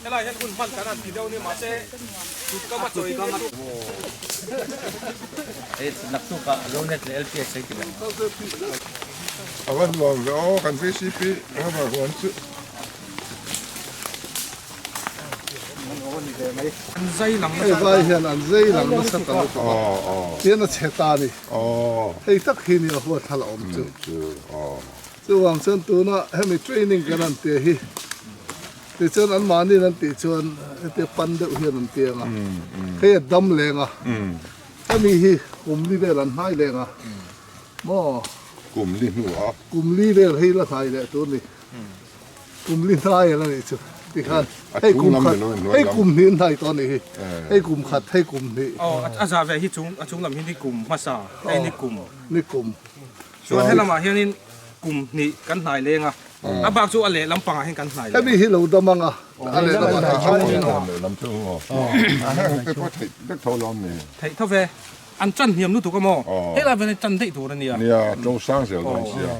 Helai hian hun hman kan han ti deuh a ni mahse kut kam a chawi kha chu. A va nuam ve aw kan VCP rubber huan chu. An zai lang Hei vai hian an zai lang nasa ta lutuk a, tian a chhe ta a ni. Hei tak hi nia huat thal a awm chu. Chuvang chuan tuna hemi training kan han tia hi tichuan anmahniin an tih chuan hetia pan deuh hian an tia ang a, hei a dam leng a, hemi hi kum li vel an hnai leng a maw? Kum li hnu a. Kum li vel hei la hnai leh tur ni. Kum li hnai an anih chu tikhan hei kum khat hei kum hnih an hnai tawh anih hi hei kum khat hei kum hnih. Aw a zah ve hi chung a chung lam hi ni kum hmasa hei ni kum. Ni kum. Chuan helamah hianin kum hnih kan hnai leng a, a bak chu a lehlam pangah hian kan hnai leng. Hemi hi lo dam ang a, a lehlamah hian a lehlam chu a heng te pawh theih vek tho lo ni. Theih tho ve, an chan hniam lutuk a maw? Helai vel hi chan daih tur a nia. Nia, to sang zel dawn sia.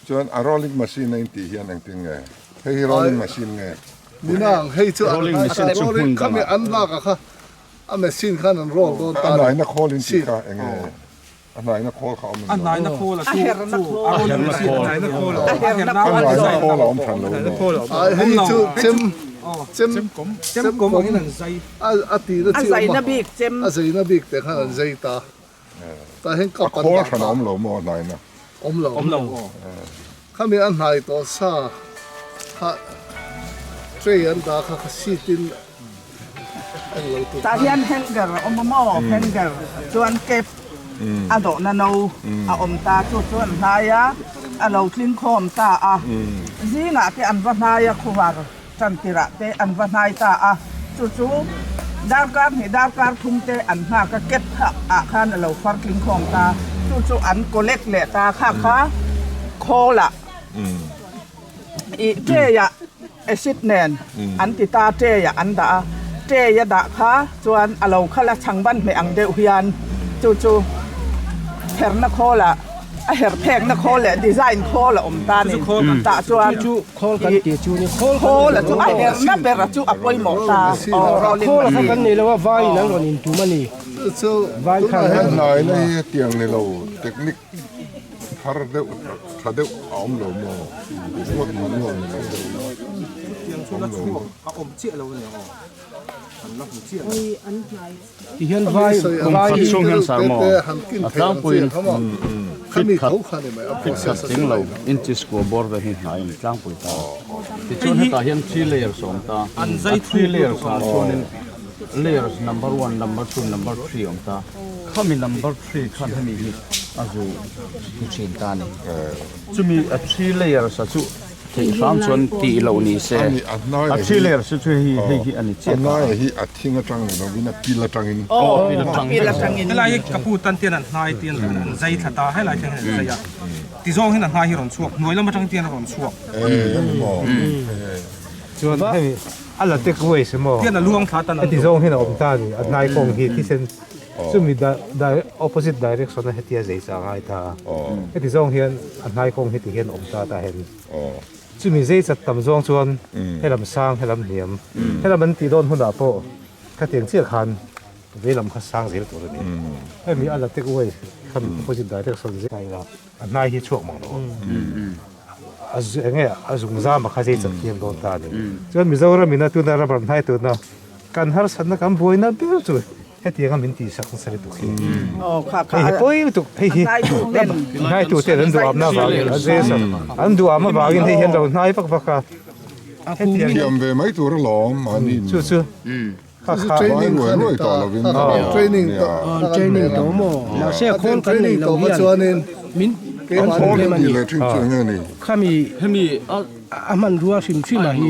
Chuan a rolling machine a intih hian engtin nge? Hei hi rolling machine nge? Ninang, hei chu Rolling machine chu hmun khami dangah. an lak a kha a machine khan an roll dawn ta A a ni. hnaina khawl intih kha enge? A hnaina khawl kha a awm em A lo? hnaina khawl a chu chu a rolling machine a hnaina khawl a awm. A hnaina khawl a awm hran lo maw? Ai hei chu chem chem Chem kawm angin an zai. A a tihna A chi awm a. zaina bik chem. A zaina bik te khan an zai ta. Tah hian A cup an khawl dah hran a ta. awm lo maw a hnaina? Awm lo. Awm lo. Khami a hnai tawh sa kha tray an dah kha kha seat in eng lo tur Tah hian hanger a awm a maw? Hanger chuan cap a dawhna no a awm ta chu chu an hnai a, a lo tling khawm ta a. Zingah te an va hnai a khuvar tan tirah te an va hnai ta a, chu chu darkar hnih darkar thum te an nghak a cap kha ah khan a lo far tling khawm ta, chu chu an collect leh ta kha kha khawl ah ih tray ah acid nen an ti ta tray ah an dah a, tray a dah kha chuan a lo khalh a chhang ban hmeh ang deuh hian chu chu herna khawl ah. A her phekna khawl leh design khawl a awm ta ni. Tah chuan Chu khawl kan tih chu ni khawl khawl a chu a herna ber a chu a pawimawh ta. Aw rolling Khawl a kha kan nei lo a vai in an rawn in tum a ni. Chu Vai khan tunah hian He hnaina hi hetiang ni lo technique thar deuh tha deuh a awm lo maw? Ngawt manual ni lo deuh Chutiang chu la chhuak a awm chiah lo a ni ang aw. An la hmu chiah lo. Ti hian vai Kum khat chhung hian sar maw? A tlangpuiin feet khat feet khat tling lo inches kua bawr vel hi hnai a ni tlangpui ta. Tichuan hetah hian three layers a awm ta. A three layers ah chuanin layers number one, number two, number three a awm ta. Khami number three khan hemi hi a zu hmu thin ta a ni. Chumi a three layers a chu Theih hram chuan tih loh ni se. A three layers chu hei hei hi a ni chiah ta. A hi a thing atang ni lovin a pil atangin. Aw a pil atang. Pil atangin. Helai hi ka pu tan tian an hnai tian an zai thla ta helai thleng hian an zai a. Ti zawng hian a hnai hi rawn chhuak hnuai lam atang tian a rawn chhuak. Chuan hemi a la tek ways emaw. Tian a luang thla tan an Heti zawng hian a awm ta a ni. A hnai kawng hi thisen Chumi opposite direction a hetia zei chah a ngai ta a, heti zawng hian a hnai kawng heti hian awm ta tah hian chumi zei chat tam zawng chuan helam sang helam hniam helam an tih dawn hunah pawh khatiang chiah khan veilam kha sang zel tur a ni. Hemi a la take away khan opposite direction zel a ila a hnai hi chhuak mang lo a enge a zung zam a kha zei chat thiam dawn ta a ni. Chuan Mizoram ina tuna rubber hnai tuna kan harsatna kan buaina ber chu Hetiang a min tih sak nasa lutuk hi. Hei hi pawi lutuk hei hi hnai tu ten an duh amna avangin a zeh sak an duh am avangin hei hian lo hnai vak vak a. Hetiang Thiam ve mai tur alawm mahni chu chu kha kha training ruai ruai tawh lovin training training tawh maw mahse khawl kan nei lo hian chuanin min. Kan problem a ni. Khami a hmanrua hrim hrim ah hi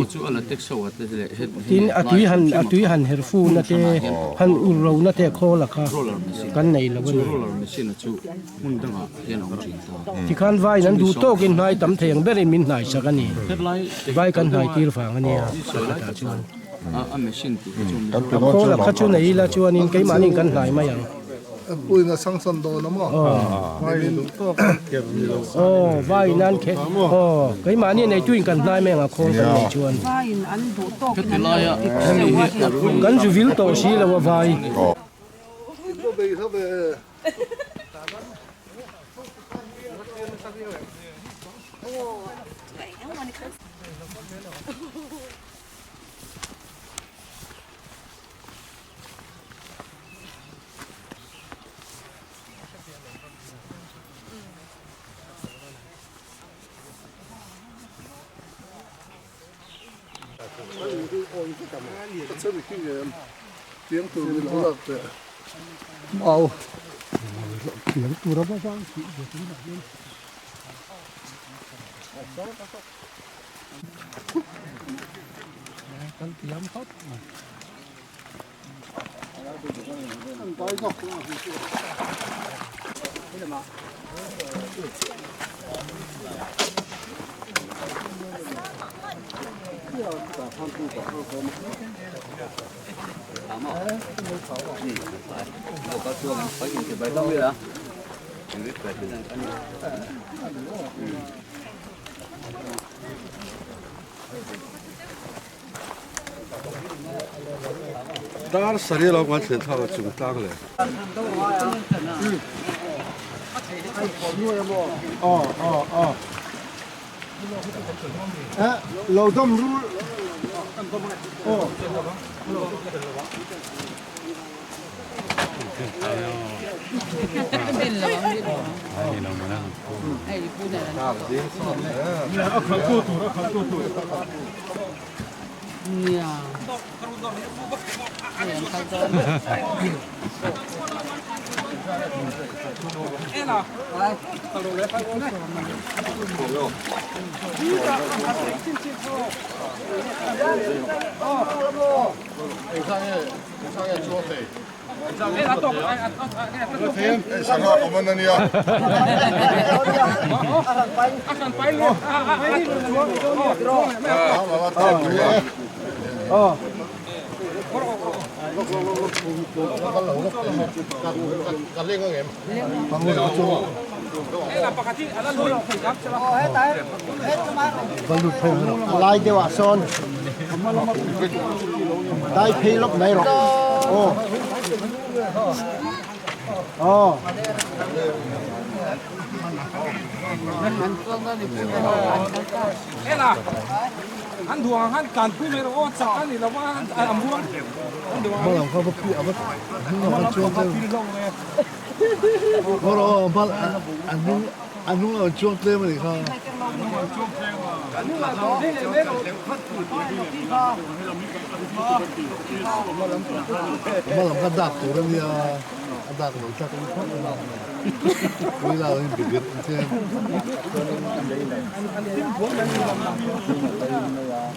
tin a tui han a tui han her fu na te han ur ro na te khawl a kha kan nei lo a ni. Tikhan vaiin an duh tawkin hnai tam thei ang berin min hnai sak a ni. Vai kan hnai tir vang a nia pakhatah chuan. A khawl a kha chu nei ila chuanin keimahniin kan hnai mai ang. Puina sanction dawn a maw? Aw vaiin an khe aw keimahni neituin kan hnai mai ang a khawl kan nei chuan. Kan zu vil tawh si lo a vai. Dar sarih lo kan thlen thlak a chung tlang le. Sangha awm an ania. Lai deuh ah sawn dai phei lawk mai rawh aw aw.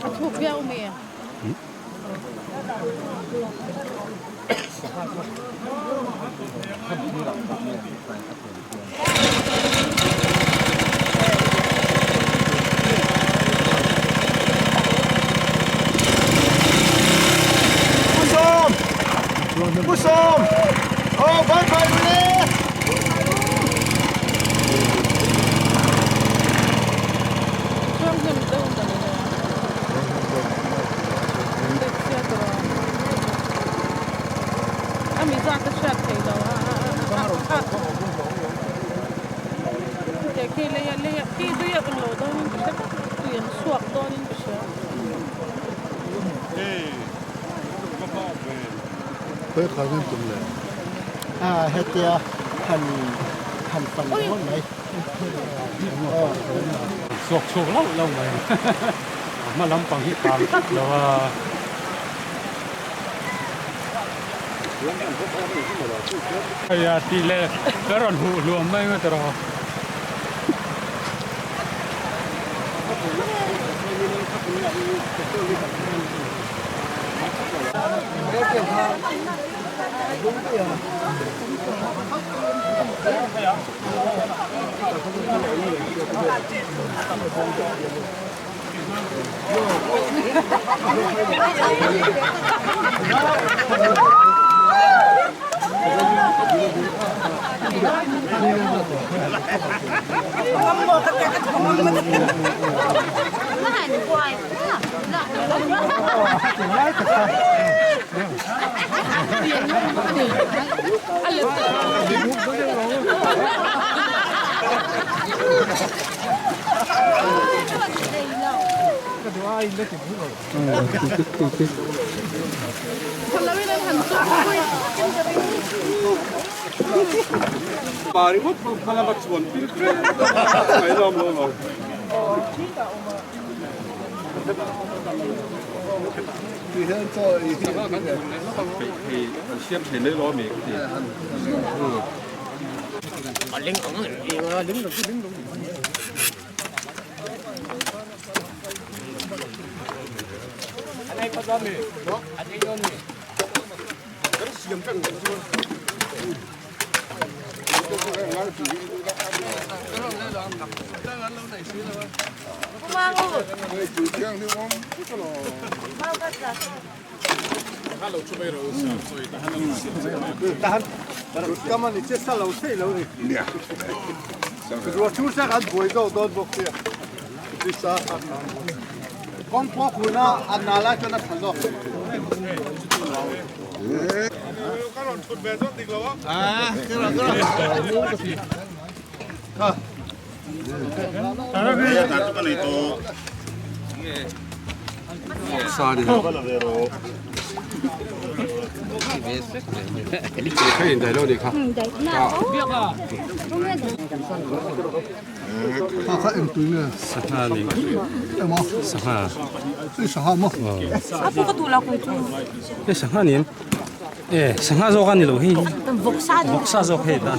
A thuk viau mi. Suak chhuak lauh lauh mai a hma lampang hi kang tlat lo a. Hei a tih leh ka rawn huh hluam mai mai tawh. Sangha zawk a ni lo hei vawksa zawk hei ta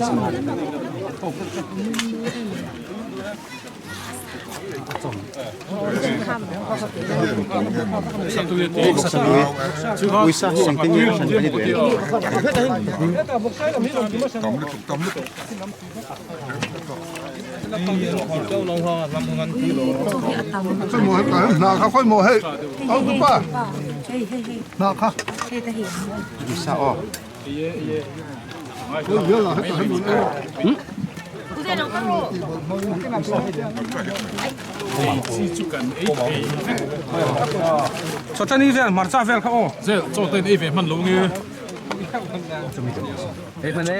Chawtani vel hmarcha vel kha aw. Zel chaw te in ei ve hman lo nge. Ei hman e.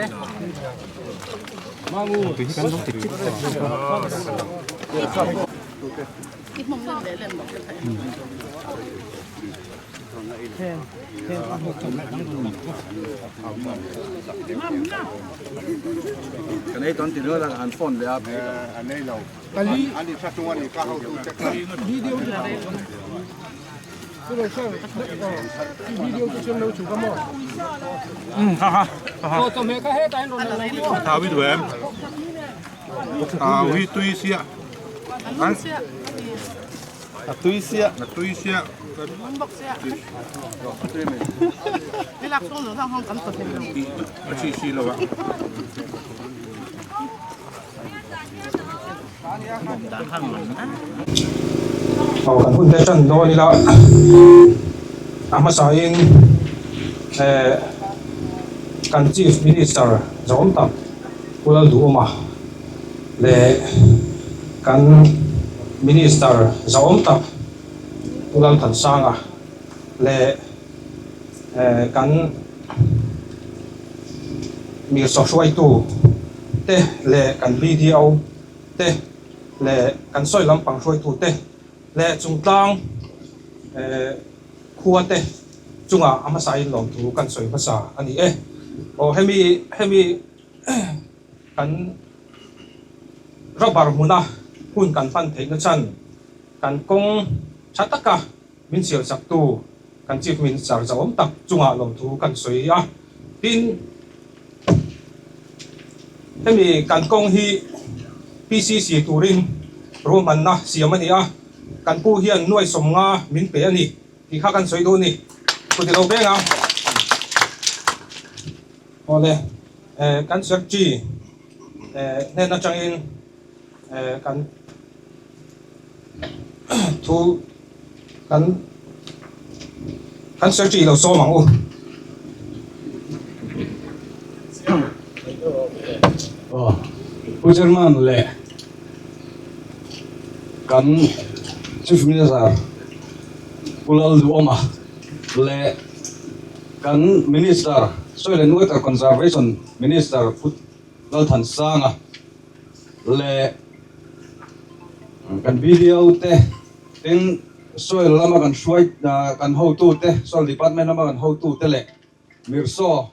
Aw kan hun te tan dawn ila a hmasain eh kan chief minister zawm tak Pu Lalduhawma leh kan minister zawm tak Pu Lalthansanga leh eh kan Mirsaw hruaitu te leh kan BDO te leh kan sawi lampang hruaitu te leh chungtlang eh khua te chungah a hmasain lawmthu kan sawi hmasa a ni e. Aw hemi hemi kan rubber hmuna hun kan hman theihna chan kan kawng tha taka min sial chaktu kan Chief Minister zauhawm tak chungah lawmthu kan sawi a. Tin, hemi kan kawng hi PCC turin ruahmanna siam a ni a. Kan pu hian nuai 50 min pe a ni tih kha kan sawi duh a ni. Kut i lo veng ang. Awle, kan Secretary hnen atangin kan thu kan kan Secretary lo sawm ang u. Aw, Pu Chairman leh kan Chief Minister Pu Lalduhawma leh kan Minister Soil and Water Conservation Minister Pu Lalthansanga leh kan BDO te tin Soil lama kan hruai kan hotu te Soil Department lama kan hotu te leh Mirsaw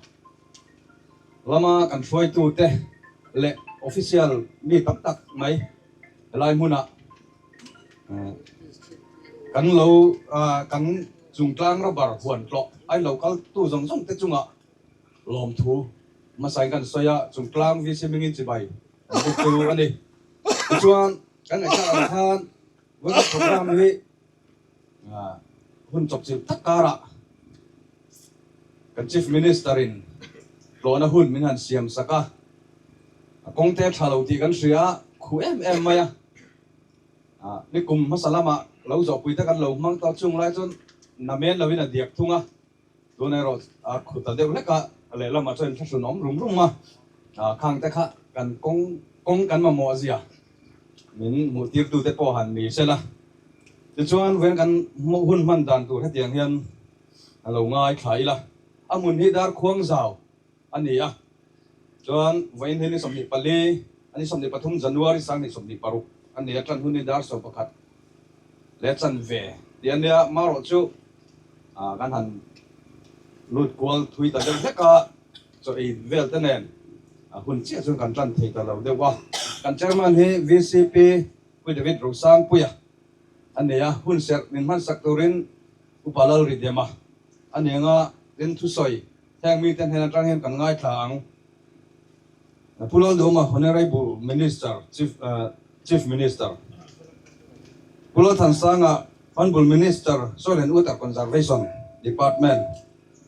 lama kan hruaitu te leh official mi tam tak mai helai hmunah kan lo kan chungtlang rubber huan tlawh ai lo kal tu zawng zawng te chungah lawmthu hmasain kan sawi a, chungtlang VC hmingin chibai an buk chu a ni. Tichuan kan ngaihthla ang khan Workshop program hi Hun chawpchilh tak karah kan Chief Minister in tlawhna hun min han siam sak a, a kawng te a tha lo tih kan hria a, khu em em mai a. Ni kum hmasa lamah lo zawhpui te kan lo hmang tawh chung lai chuan namen loin a diak thung a, tun erawh a khu ta deuh hlek a, lehlamah chuan inthlahrun awm rum rum a, khang te kha kan kawng kawng kan mamawh zia min hmuh tirtu te pawh han ni sela. Tichuan vawiin kan hmuh hun hman dan tur hetiang hian a lo ngaithla ila, a hmun hi dar khuang zau a ni a, chuan vawiin hi ni 24, a ni 23 January 2026 a ni a, tan hun hi dar 11 leh chanve tih a nia, marawh chu kan han lut kual thui ta deuh hlek a, chaw ei vel te nen hun chiah chuan kan tan thei ta lo deuh a, kan chairman hi VCP Pu David Rosangpuia a nei a, hun serh min hmansak turin Upa Lalridema a ni ang a, tin thusawi heng mite hnen atang hian kan ngaithla ang. Pu Lalduhoma Honorable Minister, Chief Chief Minister, Pu Lalthansanga Honorable Minister, Soil and Water Conservation Department,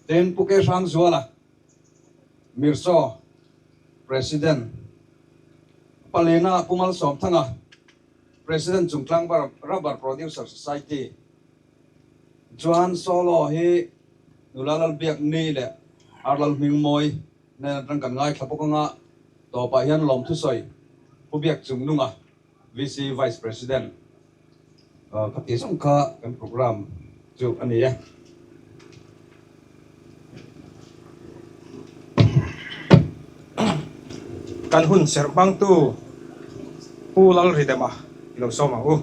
tin Pu K Hrangzuala, Mirsaw President, Palena Pu Malsawmthanga, President Chungtlang Rubber Producer Society, chuan Solo hi Nula Lalbiakni leh Arlal Hmingmawi nen atang kan ngaithla bawk anga tawpah hian Lawmthusawi Pu Biak Chungnunga, VC Vice President, ka tih zawng kha kan program chu a ni e. Kan hun serh hmangtu Pu Lalridema i lo sawm ang u.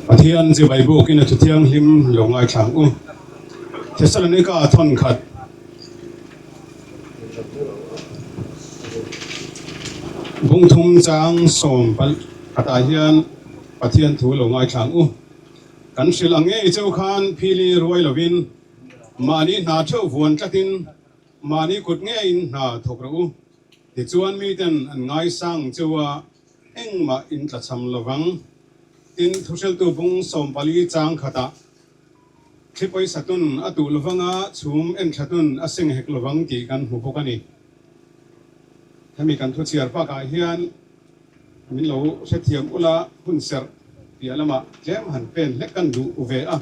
Pathian chibai bukin a thu thianghlim lo ngaithla ang u. Thessalonika thawn khat. Bung thum chang sawm palh khatah hian Pathian thu lo ngaithla ang u. Kan hrilh ang ngei cheu khan phili ruai lovin mahni hna theuh vuan tlatin mahni kut ngeiin hna thawk rawh u. Tichuan miten an ngaisang cheu a, engmah in tlachham lovang. Tin, thuhriltu bung 14 chang khatah Thli pawisa tun a tuh lovang a, chhum en thla tun a seng hek lovang tih kan hmu bawk a ni. Hemi kan thu chhiar bakah hian min lo hrethiam ula hun serh piah lamah tlem han pen hlek kan duh ve a,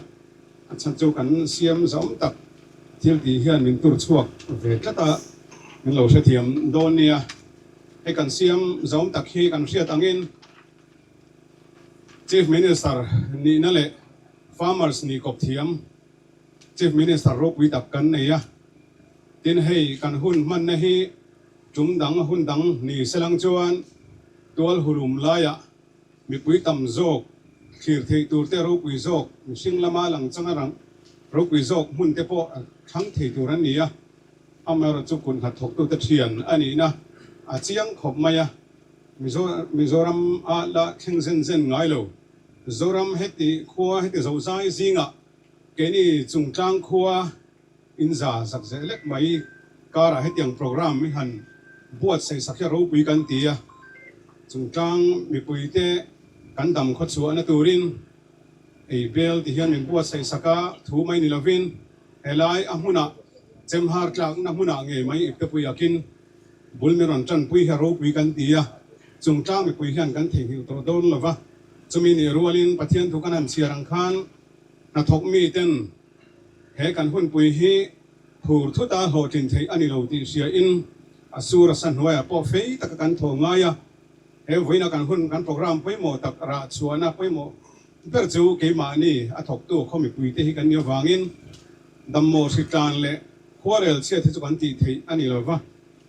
a chhan chu kan siam zawm tak thil tih hian min tur chhuak ve tlat a, min lo hrethiam dawn nia. Hei kan siam zawm tak hi kan hriat angin Chief Minister nihna leh Farmers nih kawp thiam Chief Minister ropui tak kan nei a, tin hei kan hun hmanna hi tum dang hun dang ni selang chuan tual hulum laiah mipui tam zawk thlir theih tur te ropui zawk mihring lama lang changa rang ropui zawk hmun te pawh thlang thei tur an ni a, amaherawhchu chu kut hnathawktute thian a nihna a chiang khawp mai a, Mizoram ah la thleng zen zen ngai lo. Zoram heti khua heti zozai zingah keini chungtlang khua in za zak zeh lek mai Karah hetiang programme hi han buatsaih sak hi a ropui kan ti a, chungtlang mipuite kan dam khawchhuahna turin ei bel ti hian min buatsaih sak a, thu mai ni lovin helai a hmunah chemhar tlakna hmunah ngei mai iptepui akin bul min rawn tanpui hi a ropui kan ti a, chungtlang mipui hian kan theihnghilh tawh dawn lova, chumi nih rualin Pathian thu kan han chhiar ang khan hnathawk miten he kan hunpui hi Phur thuta hlawhtlin theih a ni lo tih hriain a sur a sa hnuaiah pawh fei taka kan thaw ngai a. He vawiina kan hun kan programme pawimawh tak rah chhuahna pawimawh ber chu keimahni a thawktu khaw mipuite hi kan nih avangin dammawh hritlan leh khuarel chhiat hi chu kan tih theih a ni lo va.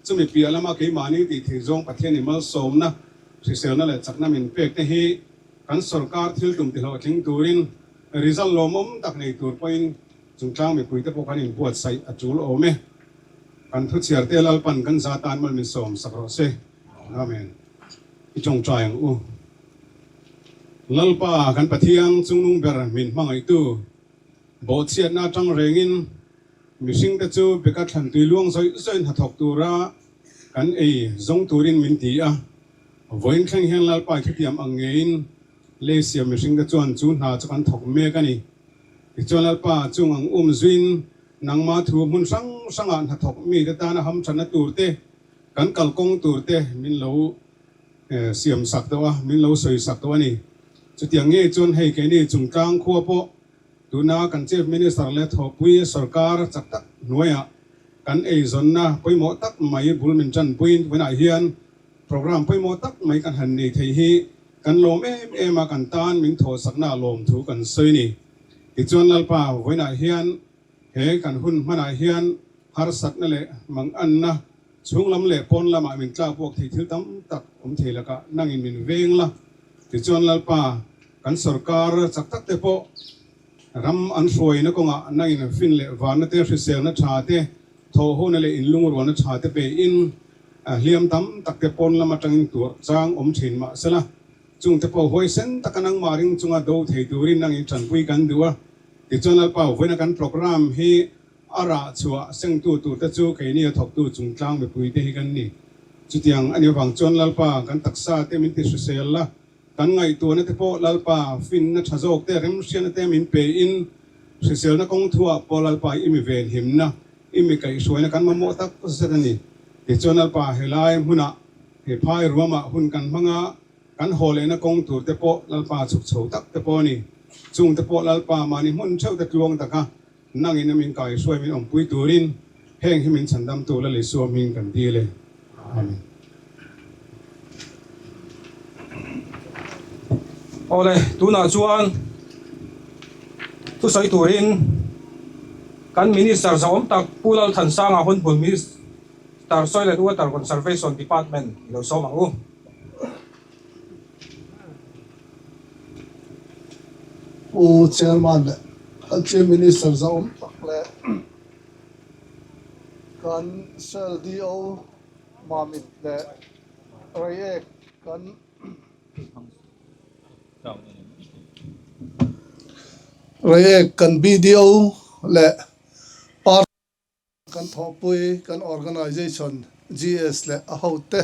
Chumi piah lama keimahni tih theih zawng Pathian i malsawmna, hriselna leh chakna min pek te hi kan sorkar thil tum tihlawhtling turin result lawmawm tak nei tur pawhin Chungchang mipuite pawh kan inbuatsaih a tul awm e. Kan thuchhiarte Lalpan kan za tan mal min sawm sak rawh se. Amen. I tawngtai ang u. Lalpa kan Pathian chungnung ber min hmangaihtu, bawhchhiatna atang rengin mihringte chu beka thlan tui luang zawih zawih hnathawk tura kan ei zawng turin min ti a. Vawiin thleng hian Lalpa i thutiam ang ngeiin lei siam mihringte chuan chu hna chu kan thawk mek a ni. Tichuan Lalpa chung ang um zuin nangma thu hmun hrang hrangah hnathawk mite tana hamthatna turte, kan kalkawng turte min lo siam sak tawh a, min lo sawi sak tawh a ni. Chutiang ngei chuan hei keini chungtlang khua pawh tuna kan Chief Minister leh thawhpui sorkar chak tak hnuaiah kan eizawnna pawimawh tak mai bul min tanpuiin tunah hian Programme pawimawh tak mai kan han nei thei hi kan lawm em em a, kan tan min thawhsakna a lawm thu kan sawi ni. Tichuan Lalpa vawiinah hian he kan hun hmanah hian harsatna leh manganna chhunglam leh pawn lamah min tlakbuak thei thil tam tak awm thei lakah nangin min veng la. Tichuan Lalpa kan sorkar chak tak te pawh ram an hruaina kawngah nangin fin leh varna te hriselna tha te thawhhona leh inlungrualna tha te pein A hliam tam tak te pawn lam atangin tuah chang awm thin mah sela, chung te pawh huaisen taka nangmah ring chunga do thei turin nangin tanpui kan duh a. Tichuan Lalpa vawiina kan programme hi a rah chhuah sengtu tur te chu keini a thawktu chungtlang mipui te hi kan ni. Chutiang a nih avang chuan Lalpa kan taksa te min ti hrisel la, kan ngaihtuahna te pawh Lalpa finna tha zawk te remhriatna te min pe in hriselna kawng thuah pawh Lalpa i mi venhimna I mi kaihhruaina kan mamawh tak zet a ni. Tichuan Lalpa helai hmunah he phai ruamah hun kan hmang a, kan haw lehna kawng tur te pawh Lalpa chhuk chho tak te pawh a ni. Chung te pawh Lalpa mahni hmun theuh te tluang taka nangin a min kaihhruai min awmpui turin heng hi min chhandamtu Lal Isua hming kan dil e. Amen. Awle, tunah chuan thusawi turin kan Minister zahawm tak Pu Lalthansanga Hunhmun Minister Soil and Water Conservation Department i lo sawm ang u. Pu Chairman leh kan Chief Minister zahawm tak leh kan Soil DO Mamit leh Reiek kan Reiek kan BDO leh Party kan thawhpui kan Organization GS leh a hote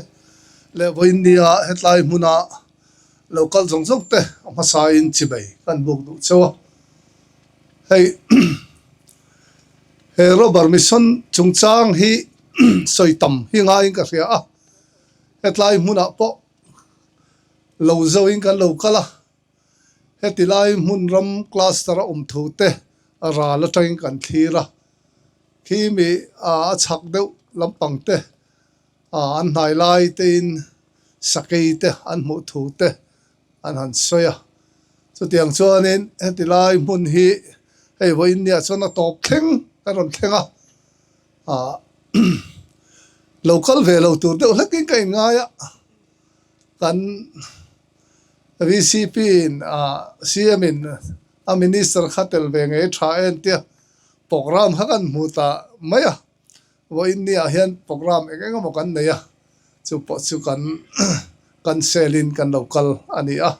leh vawiinnia hetlai hmuna lo kal zawng zawng te a hmasain chibei kan buk duh cheu a. Hei he rubber mission chungchang hi sawi tam hi ngaiin ka hria a, hetlai hmunah pawh lo zoin kan lo kal a, heti lai hmun ram cluster a awm tho te ral atangin kan thlir a, khi mi a chhak deuh lampang te an hnai lai tein sakei te an hmuh thu te an han sawi a, chutiang chuanin heti lai hmun hi hei vawiin nia chuan a tawp thleng a rawn thleng a ah lo kal ve lo tur deuh hlekin ka inngai a kan V C P in ah C M in a minister kha tel ve ngei tha en tia programme kha kan hmu ta mai a vawiin nia hian programme eng eng emaw kan nei a chu pawh chu kan cancel in kan lo kal a ni a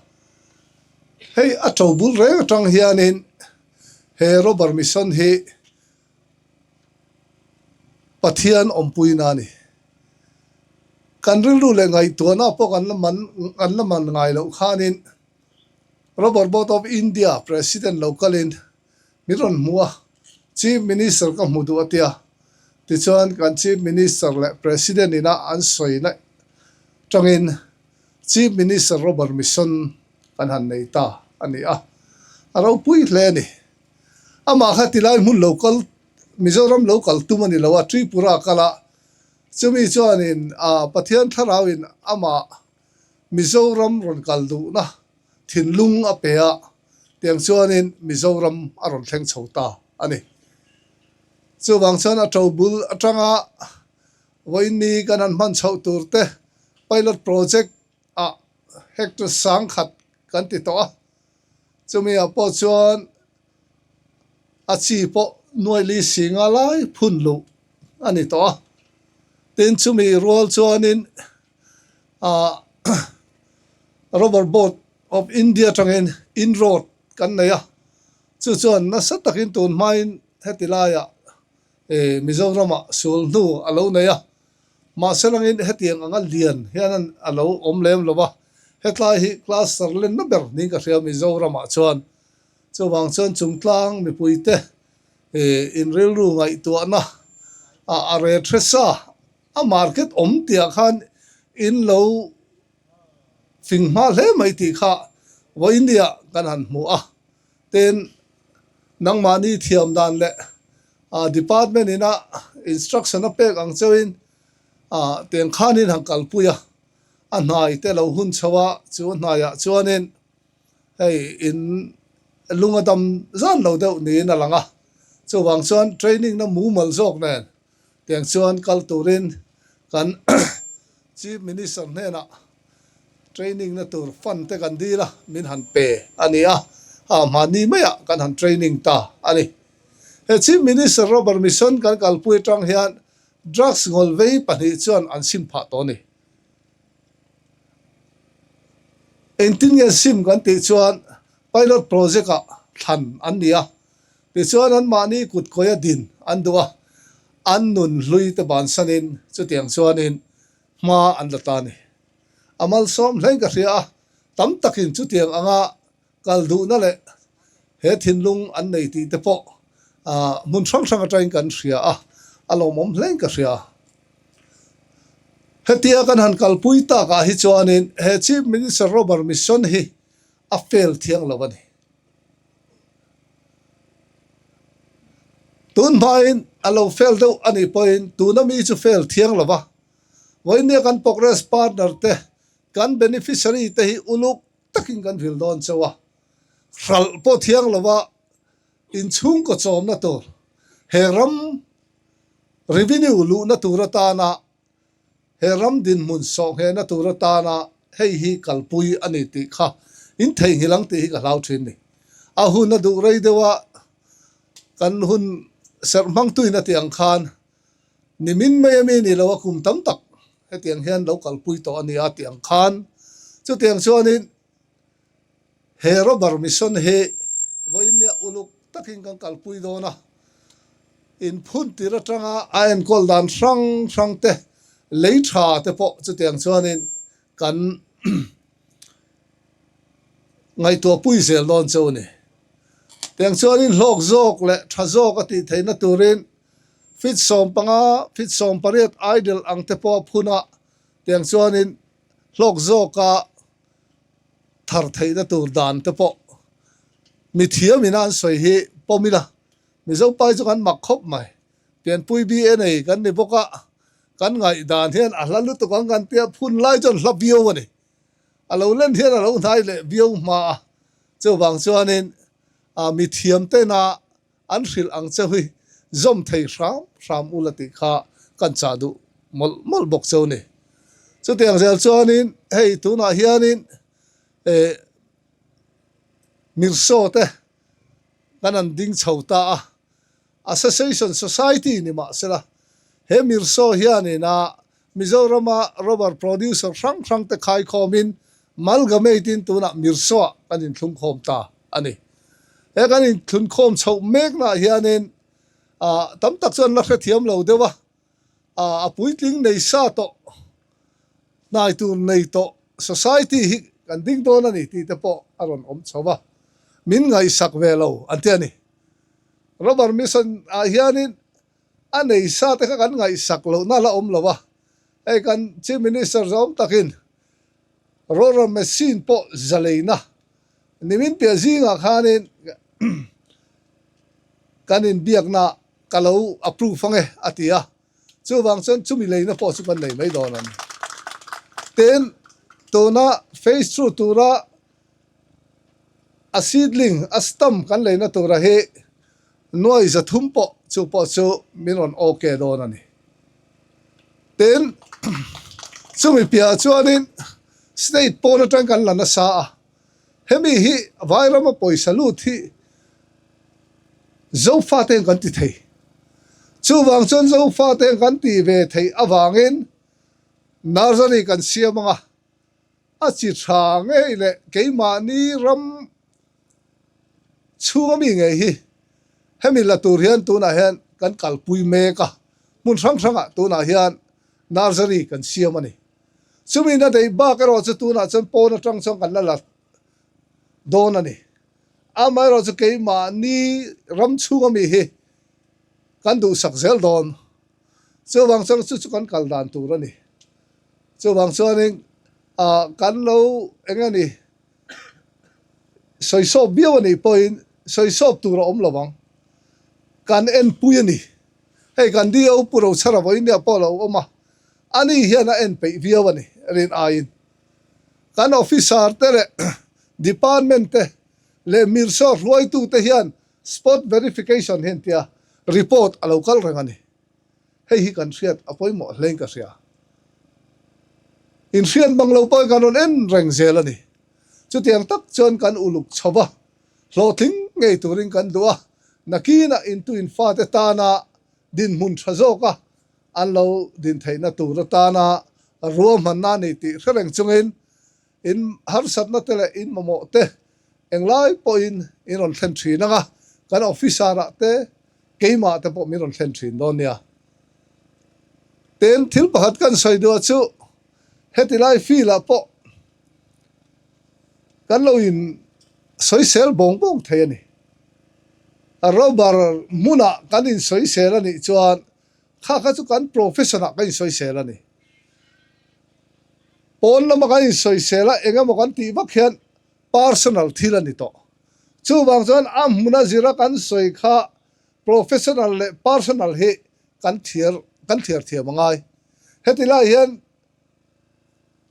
hei a to bul reng atang hianin he rubber mission hi. Pathian awmpuina a ni. Kan rilru leh ngaihtuahna pawh kan la man kan la man ngai loh khanin Rubber Board of India President lo kalin min rawn hmu a, Chief Minister ka hmu duh a tia. Tichuan kan Chief Minister leh President ina an sawi na tangin Chief Minister Rubber Mission kan han nei ta a ni a, a ropui hle a ni. Amah kha tilai hmun lo kal Mizoram lo kal tum a ni lo a, Tripura kal a, chumi chuanin Pathian thlarauin amah Mizoram rawn kal duhna thinlung a pe a, tiang chuanin Mizoram a rawn thleng chho ta a ni. Chuvang chuan a to bul atanga vawiinni kan han hman chhoh tur te pilot project ah hectare sangkhat kan ti tawh a, chumi ah pawh chuan a chi pawh nuaili si nga lai phun luh a ni tawh a, tin chumi rual chuanin ah rubber board of India atangin in road kan nei a, chu chuan nasa takin tun hmain heti laiah eh Mizoramah sul hnu a lo nei a, mahse langin hetiang anga lian hian a lo awm lem lo va, hetlai hi cluster lenna ber niin ka hria Mizoramah chuan. Chuvang chuan chungtlang mipuite in rilru ngaihtuahna a ret hre sa, a market awm tihah khan in lo fing hma hle mai tih kha vawinia kan han hmu a. Tin, nangmahni thiam dan leh department ina instruction a pek ang chauhin tiang khanin han kalpui a, a hnai te lo hun chho a, chu hnaiah chuanin Hei in lung a dam zan lo deuh niin a lang a, chuvang chuan training na mumal zawk nen tiang chuan kal turin kan Chief Minister hnenah training na tur fund te kan dil a, min han pe a ni a, ha hmahni maiah kan han training ta a ni. He Chief Minister Rubber Mission kan kalpui atang hian drugs ngawlvei pahnih chuan an sim phah tawh a ni. Engtin nge sim kan tih chuan pilot project ah thlan an ni a, tichuan anmahni kut kawia din an duh a, an nun hlui te bansanin chutiang chuanin hma an la ta a ni. A malsawm hlein ka hria a, tam takin chutiang anga kal duhna leh he thinlung an nei tih te pawh hmun hrang hrang atangin kan hria a, a lawmawm hlein ka hria. Hetia kan han kalpui takah hi chuanin he Chief Minister Rubber Mission hi a fail thiang lo a ni. Tun hmain a lo fail deuh a nih pawhin tuna mi chu fail thiang lo va, vawinia kan progress partner te, kan beneficiary te hi uluk takin kan vil dawn chauh a, hralh pawh thiang lova inchhungkaw chawmna tur he ram revenue luhna tur atana he ram dinhmun sawhnghehna tur atana hei hi kalpui a ni tih kha in theihnghilh ang tih hi ka hlau thin ni. A hun a duh rei deuh a, kan hun serh hmangtuin a tih ang khan Nimin mai a mi ni lo a kum tam tak hetiang hian lo kalpui tawh a nia tih ang khan chutiang chuanin he rubber mission hi vawiinnia uluk takin kan kalpui dawn a, inphun tir atanga a enkawl dan hrang hrang te lei tha te pawh chutiang chuanin kan ngaihtuah pui zel dawn cheu a ni. Tiang chuanin hlawk zawk leh tha zawk a tih theihna turin Feet 15, feet 18 idle ang te pawh a phun a, tiang chuanin hlawk zawka thar theihna tur dan te pawh mithiam ina an sawi hi pawm ila, Mizo pai chu kan mak khawp mai. Pianpui BA nei kan ni bawk a, kan ngaihdan hian a hla lutuk ang kan tia phun lai chuan hla viau a ni. A lo len hian a lo hnai leh viau hma a, chuvang chuanin mithiam tena An hrilh ang che hi zawm thei hram hram ula tih kha kan chah duh mawlh mawlh bawk cheu ni. Chutiang zel chuanin hei tunah hianin eh Mirsaw te kan han ding chho ta a, Association Society ni mahsela he Mirsaw hianin a Mizorama rubber producer hrang hrang te khaikhawmin amalgamate in tunah Mirsaw ah kan inthlungkhawm ta a ni. He kan inthlunkhawm chhoh meknaah hianin ah tam tak chuan la hrethiam lo deuh a. A puitling nei sa tawh, hnai tur nei tawh society hi kan ding dawn a ni tih te pawh a rawn awm chho a, min ngaihsak ve lo an ti a ni. Rubber mission ah hianin a nei sa te kha kan ngaihsak lohna la awm lo a, hei kan Chief Minister zawm takin Roller machine pawh zaleina nimin piah zingah khanin kan inbiakna ka lo approve ang e a ti a, chuvang chuan chumi leina pawh chu kan nei mai dawn a ni. Tin, tuna phase two tura a seedling, a stump kan leina tura hi nuai 300 pawh chu pawh chu min rawn okay dawn a ni. Tin, chumi piahah chuanin state pawn atang kan la nasa a, hemi hi Vairama pawisa lut hi Zofa te kan ti thei. Chuvang chuan Zofa te kan tih ve theih avangin nursery kan siam ang a, a chi tha ngei leh keimahni ram chhunga mi ngei hi hemi la tur hian tunah hian kan kalpui mek a, hmun hrang hrangah tunah hian nursery kan siam a ni. Chumi na deih bak erawh chu tunah chuan pawn atang chuan kan la la dawn a ni. Amaherawh chu keimahni ram chhunga mi hi kan duhsak zel dawn. Chuvang chuan chu chu kan kal dan tur a ni. Chuvang chuanin ah kan lo eng nge ni sawisawp viau a nih pawhin sawisawp tur a awm lo ang. Kan enpui a ni. Hei kan DO Pu Rochhara vawiin nia pawh a lo awm a, ani hian a en peih viau a ni rin aiin. Kan officer te leh department te leh mirsaw hruaitute hian spot verification hi an tia report a lo kal reng a ni. Hei hi kan hriat a pawimawh hlein ka hria. Inhriat mang lo pawhin kan rawn en reng zel a ni. Chutiang tak chuan kan uluk chho va, hlawhtling ngei turin kan duh a, nakinah intu infate tana dinhmun tha zawka an lo din theihna tur atana ruahmanna a ni tih hre reng chungin in harsatna te leh in mamawh te englai pawhin in rawn thlen thin ang a, kan officer ah te keimah te pawh min rawn thlen thin dawn nia. Tin, thil pakhat kan sawi duh ah chu heti lai field ah pawh kan lo in sawisel bawng bawng thei a ni. Rubber hmunah kan in sawisel a nih chuan kha kha chu kan profession ah kan in sawisel a ni. Pawn lama kan insawisel a, eng emaw kan tih vak hian personal thil a ni tawh. Chuvang chuan a hmuna zira kan sawi kha professional leh personal hi kan thiar kan thiar thiam a ngai. Heti lai hian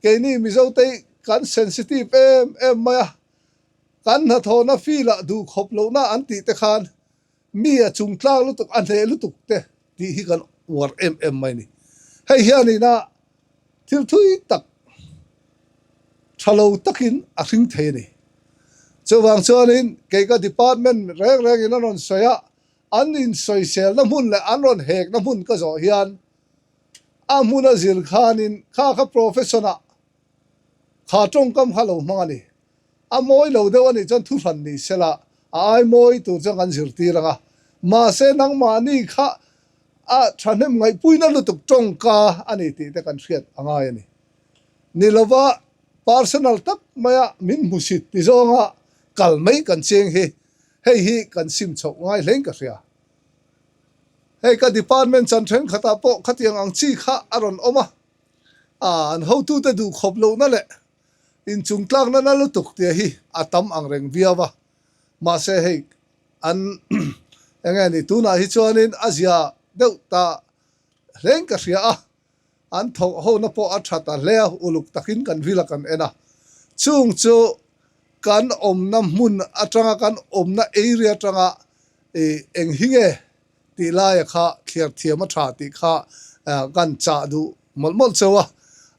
keini Mizote hi kan sensitive em em mai a, kan hnathawhna field ah duhkhawp lohna an tih te khan Mi a chungtlang lutuk, a hneh lutuk te tih hi kan uar em em mai a ni. Hei hianina thil thui tak tha lo takin a hring thei a ni. Chuvang chuanin kei ka department reng rengin an rawn sawi a, an insawiselna hmun leh an rawn hekna hmun ka zawh hian a hmuna zir khanin kha kha profession-ah kha tawngkam kha lo hmang a ni. A mawi lo deuh a nih chuan thuhran ni sela a ai mawi tur chuan kan zirtir ang a, mahse nangmahni kha a thahnem ngaihpuina lutuk tawngka a ni tih te kan hriat a ngai a ni. Ni lova personal tak maia min hmusit ti zawnga kal mai kan cheng hi hei hi kan sim chhoh ngai hlein ka hria. Hei ka department chan thenkhatah pawh khatiang ang chi kha a rawn awm a, an hotute duhkhawp lohna leh Inchung tlakna na lutuk tia hi a tam ang reng viau a, mahse hei an eng nge ni tunah hi chuanin a zia deuh ta hlein ka hria a, an thawk hona pawh a tha ta hle a, uluk takin kan vil a kan en a, chung chu kan awmna hmun atanga kan awmna area atanga ih eng hi nge tih laia kha thliar thiam a tha tih kha kan chah duh mawlh mawlh cheu a,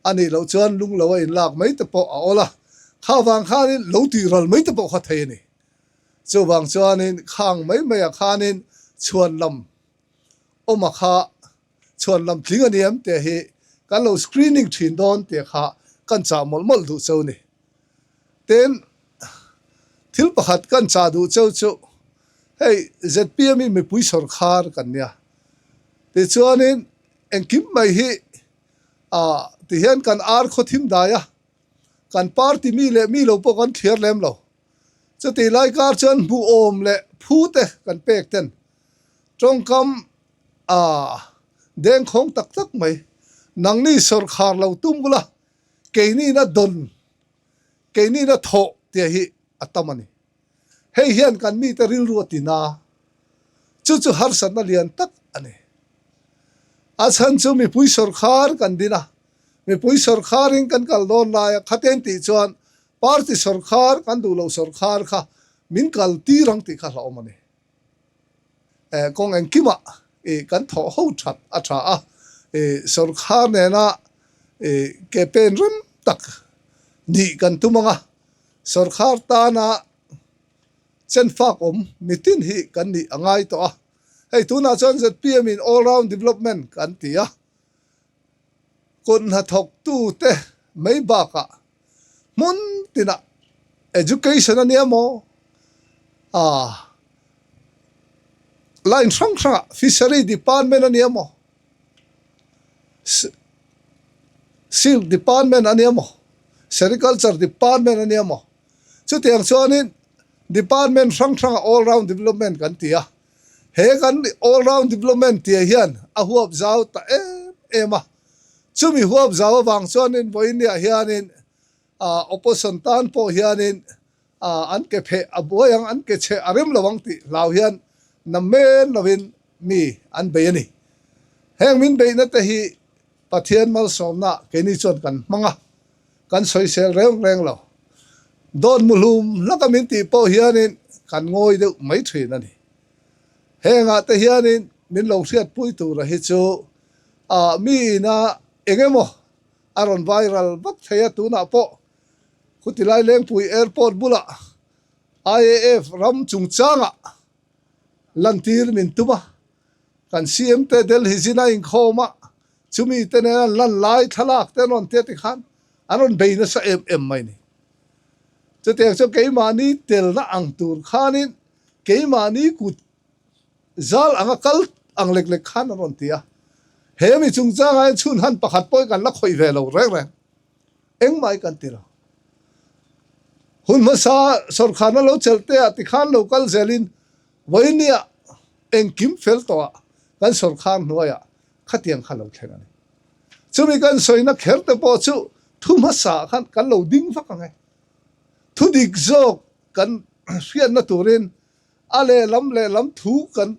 a nih loh chuan lung lo a inlak mai te pawh a awl a, kha vang khanin lo tih ral mai te pawh kha thei a ni. Chuvang chuanin khang mai maiah khanin chhuan lam awma kha chhuan lam tling a ni em tih hi kan lo screening thin dawn tih kha kan chah mawlh mawlh duh cheu a ni. Tin, thil pakhat kan chah duh cheu chu hei zpm hi mipui sawrkhar kan nia. Tichuanin. engkim mai hi ah tihian kan ar khaw thim dai a, kan party mi leh mi lo pawh kan thliar lem lo. Chutih lai kar chuan hmuhawm leh phu te kan pek ten tawngkam ah dengkhawng tak tak mai nangni sawrkhar lo tum bula keinina dawn keinina thawh tih hi a tam a ni. Hei hian kan mite rilru a tin a, chu chu harsatna lian tak a ni. A chhan chu mipui sawrkhar kan din a, mipui sawrkharin kan kal dawn lai a, khaten tih chuan party sawrkhar kan duh loh sawrkhar kha min kal tir ang tih kha hlauhawm a ni. Kawng engkimah kan thawh ho that a tha a, sawrkhar nena ke pen rem tak nih kan tum ang a, Sawrkhar tana chenfak awm mitin hi kan nih a ngai tawh a, hei tunah chuan zpm in all round development kan ti a, kut hnathawktute mai bakah hmun tinah education a nia maw ah line hrang hrangah fishery department a nia maw Silk department a nia maw? Sericulture department a nia maw? Chutiang chuanin department hrang hranga all round development kan ti a, he kan all round development tih hian a huap zau ta em em a, chumi huap zau avang chuanin vawiin hianin opposition tan pawh hianin an ke pheh a buai ang, an ke chhe a rem lo ang tih hlau hian na men lovin mi an bei a ni. Heng min beihna te hi Pathian malsawmna keini chuan kan hmang a, kan sawisel reng reng lo. Dawt muhlum hlaka min tih pawh hianin kan ngawi deuh mai thin a ni. Hengah te hianin min lo hriatpui tura hi chu mi ina eng emaw a rawn viral vak thei a, tunah pawh Khutilai Lengpui Airport bulah IAF ram chungchangah lantir min tum a, kan CM te Delhi zina inkhawm a, chumi te nen an lan lai thlalak te an rawn tia tikhan an rawn bei nasa em em mai ni. Chutiang chuan keimahni telna ang tur khanin keimahni kut zal anga kal ang lek lek khan an rawn ti a, he mi chungchangah hian chhun han pakhat pawhin kan la khawih ve lo reng reng. Engmah hi kan ti lo. Hun hmasa sawrkharna lo chelh te ah tikhan lo kal zelin vawinia engkim fel tawh ah kan sawrkhar hnuaiah khatiang kha lo thleng a ni. Chumi kan sawina kher te pawh chu thu hmasa ah khan kan lo ding vak ang e. Thu dik zawk kan hriatna turin a lehlam lehlam thu kan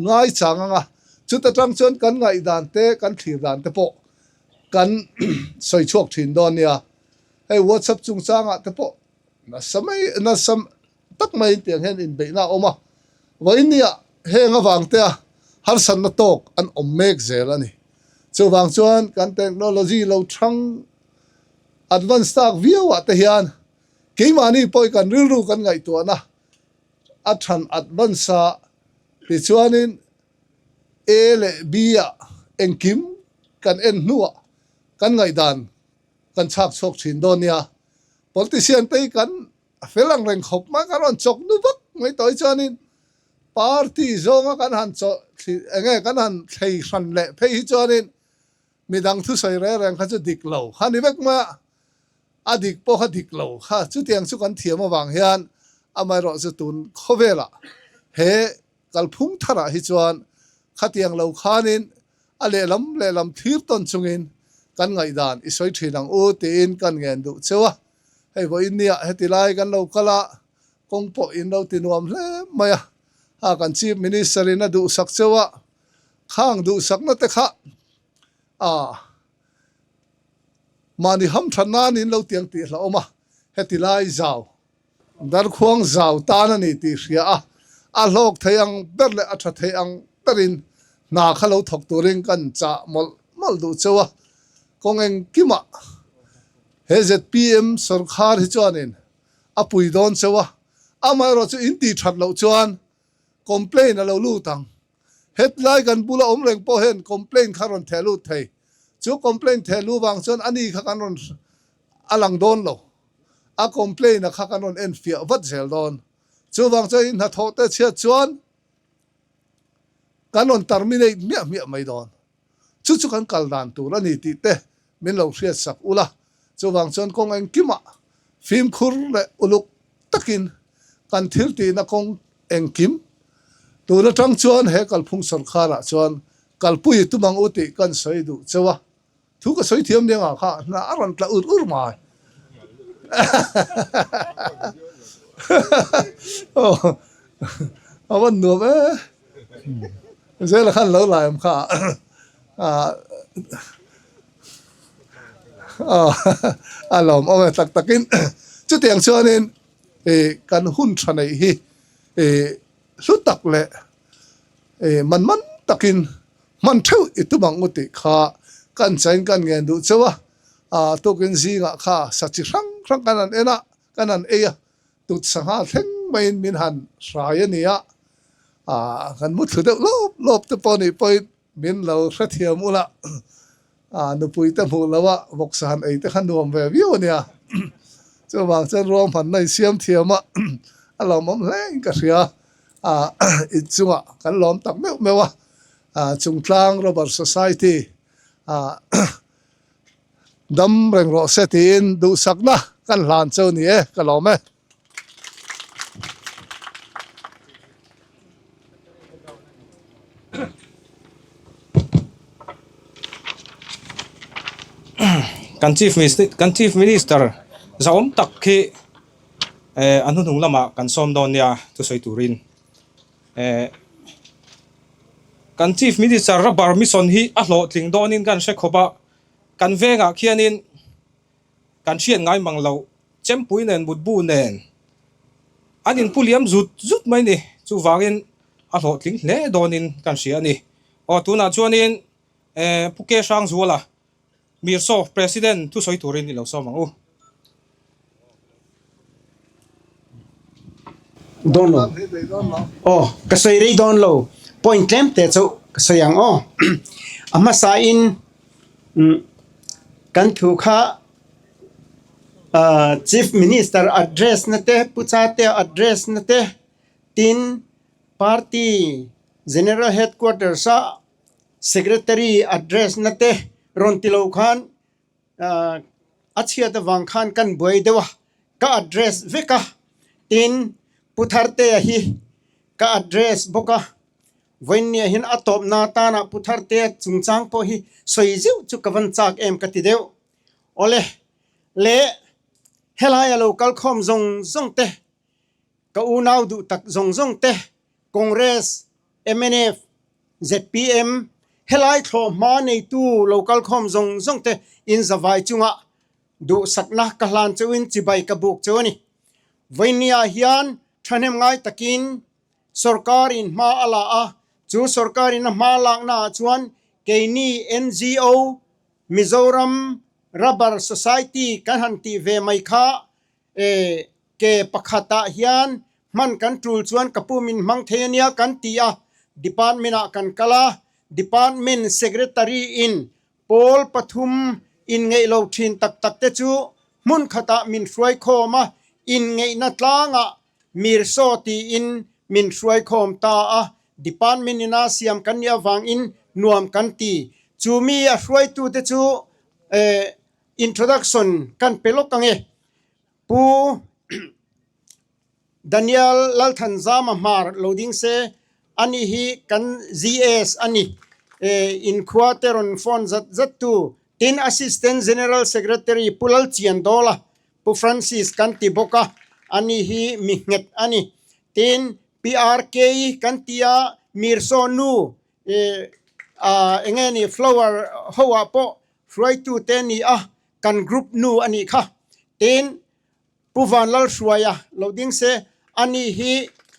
ngai chang ang a, chuta tang chuan kan ngaihdan te kan thlir dan te pawh kan sawi chhuak thin dawn nia. Hei WhatsApp chungchangah te pawh nasa mai nasa tak mai tiang hian inbeihna a awm a, vawinia heng avang te a harsatna tawk an awm mek zel a ni. Chuvang chuan kan technology lo thang advance tak viau ah te hian keimahni pawh kan rilru kan ngaihtuahna a than advance a tichuanin A leh B ah engkim kan en hnuah kan ngaihdan kan chhak chhuak thin dawn nia. Politician te hi kan fel ang reng khawp mai, kan rawn chawk nu vak mai tawh hi chuanin party zawnga kan han chawh eng nge kan han thlei hran leh phei hi chuanin midang thusawi reng reng kha chu dik lo kha ni vek mai a. A dik pawh kha dik lo kha chutiang chu kan thiam avang hian amaherawhchu tun khawvelah he kalphung tharah hi chuan khatiang lo khanin a lehlam lehlam thlir tawn chungin kan ngaihdan i sawi thin ang u tiin kan ngen duh cheu a. Hei vawiin nia heti lai kan lo kal a, kawng pawh in lo ti nuam hle mai a, ha kan Chief Minister in a duhsak cheu a, khang duhsakna te kha a Mahni hamthat nan in lo tiang tih hlauhawm a, heti lai zau, darkhuang zau tan a ni tih hria a, a hlawk thei ang ber leh a tha thei ang berin hna kha lo thawk turin kan chah mawlh mawlh duh cheu a, kawng engkimah he zpm sawrkhar hi chuanin a pui dawn cheu a, amaherawhchu in tih that loh chuan complaint a lo lut ang. Hetlai kan bula awm reng pawh hian complaint kha rawn theh lut thei. Chu complaint theh luh vang chuan ani kha kan rawn a lang dawn lo. A complaint a kha kan rawn en fiah vat zel dawn. Chuvang chuan in hnathawh te chhiat chuan kan rawn terminate hmiah hmiah mai dawn. Chu chu kan kal dan tur a ni tih te min lo hriat sak ula. Chuvang chuan kawng engkimah fimkhur leh uluk takin kan thil tihna kawng engkim tun atang chuan he kalphung sawrkharah chuan kalpui i tum ang u tih kan sawi duh cheu a. Thu ka sawi thiam nia ngah kha hna a rawn tla ur ur mai. A van nuam e. Zela khan lo lai awm kha. A lawm awm e tak takin. Chutiang chuanin kan hun tha neih hi hlu tak leh man man takin hman theuh i tum ang u tih kha kan chain kan ngen duh cheu a, tukin zingah kha sa chi hrang hrang kan han en a, kan han ei a, tut sangha thleng maiin min han hrai a ni a, kan mu thlu deuh lawp lawp te pawh nih pawhin min lo hrethiam ula, nupui te hmuh loh a vawksa han ei te kha nuam ve viau a nia, chuvang chuan ruahmanna i siam thiam a, a lawmawm hle in ka hria. Inchungah kan lawm tak meuh meuh a, Chungtlang Rubber Society dam reng rawh se tiin duhsakna kan hlan cheu ni e, ka lawm e. Kan Chief Minister kan Chief Minister zahawm tak khi eh a hnuhnung lamah kan sawm dawn nia thusawi turin eh kan chief minister rubber mission hi a hlawhtling dawnin kan hre khawp a kan vengah khianin kan hriat ngai mang loh chempui nen mutbu nen an inpu liam zut zut mai ni chuvangin a hlawhtling hle dawnin kan hria a ni aw tunah chuanin eh Pu Ke Hrangzuala Mirsaw President thusawi turin i lo sawm ang u. Dawn lo. Aw, ka sawi rei dawn lo. Point tlem te chu ka sawi ang aw. A hmasa in kan thu kha Chief Minister address na te, Pu Chate address na te, tin Party General Headquarters a Secretary address na te rawn ti lo khan a chhiat avang khan kan buai deuh a, ka address vek a, tin Pu Thartea hi ka address bawk a, vawiinniah hian a tawpna atana Pu Thartea chungchang pawh hi sawi zeuh chu ka van chak em ka ti deuh. Awle le helaia lo kal khawm zawng zawng te, ka unau duh tak zawng zawng te, Congress, mnf, zpm, helai thlawh hma neitu lo kalkhawm zawng zawng te in zavai chungah duhsakna ka hlan chauhin chibai ka buk cheu a ni. Vawinia hian thahnem ngai takin sorkarin hma a la a, chu sorkarin a hma lakna ah chuan keini NGO, Mizoram Rubber Society kan han tih ve mai kha ke pakhatah hian hman kan tul chuan ka pu min hmang thei ania kan ti a, department ah kan kal a, department secretary in pawl pathum inngeih lo thin tak tak te chu hmun khatah min hruai khawm a, inngeihna tlangah Mirsaw tiin min hruai khawm ta a, department ina siam kan nih avangin nuam kan ti. Chu mi a hruaitute chu introduction kan pe lawk ang e. Pu Daniel Lalthanzama Hmar lo ding se, ani hi kan GS a ni. Inkhua te rawn phone zat zat tu, tin Assistant General Secretary Pu Lalchiandawla, Pu Francis kan ti bawk a, ani hi mi nghet a ni. Tin PRK kan ti a, Mirsaw nu eng nge ni flower ho ah pawh hruaitu te ni a, kan group nu a nih kha. Tin, Pu Vanlalhruaia lo ding se, ani hi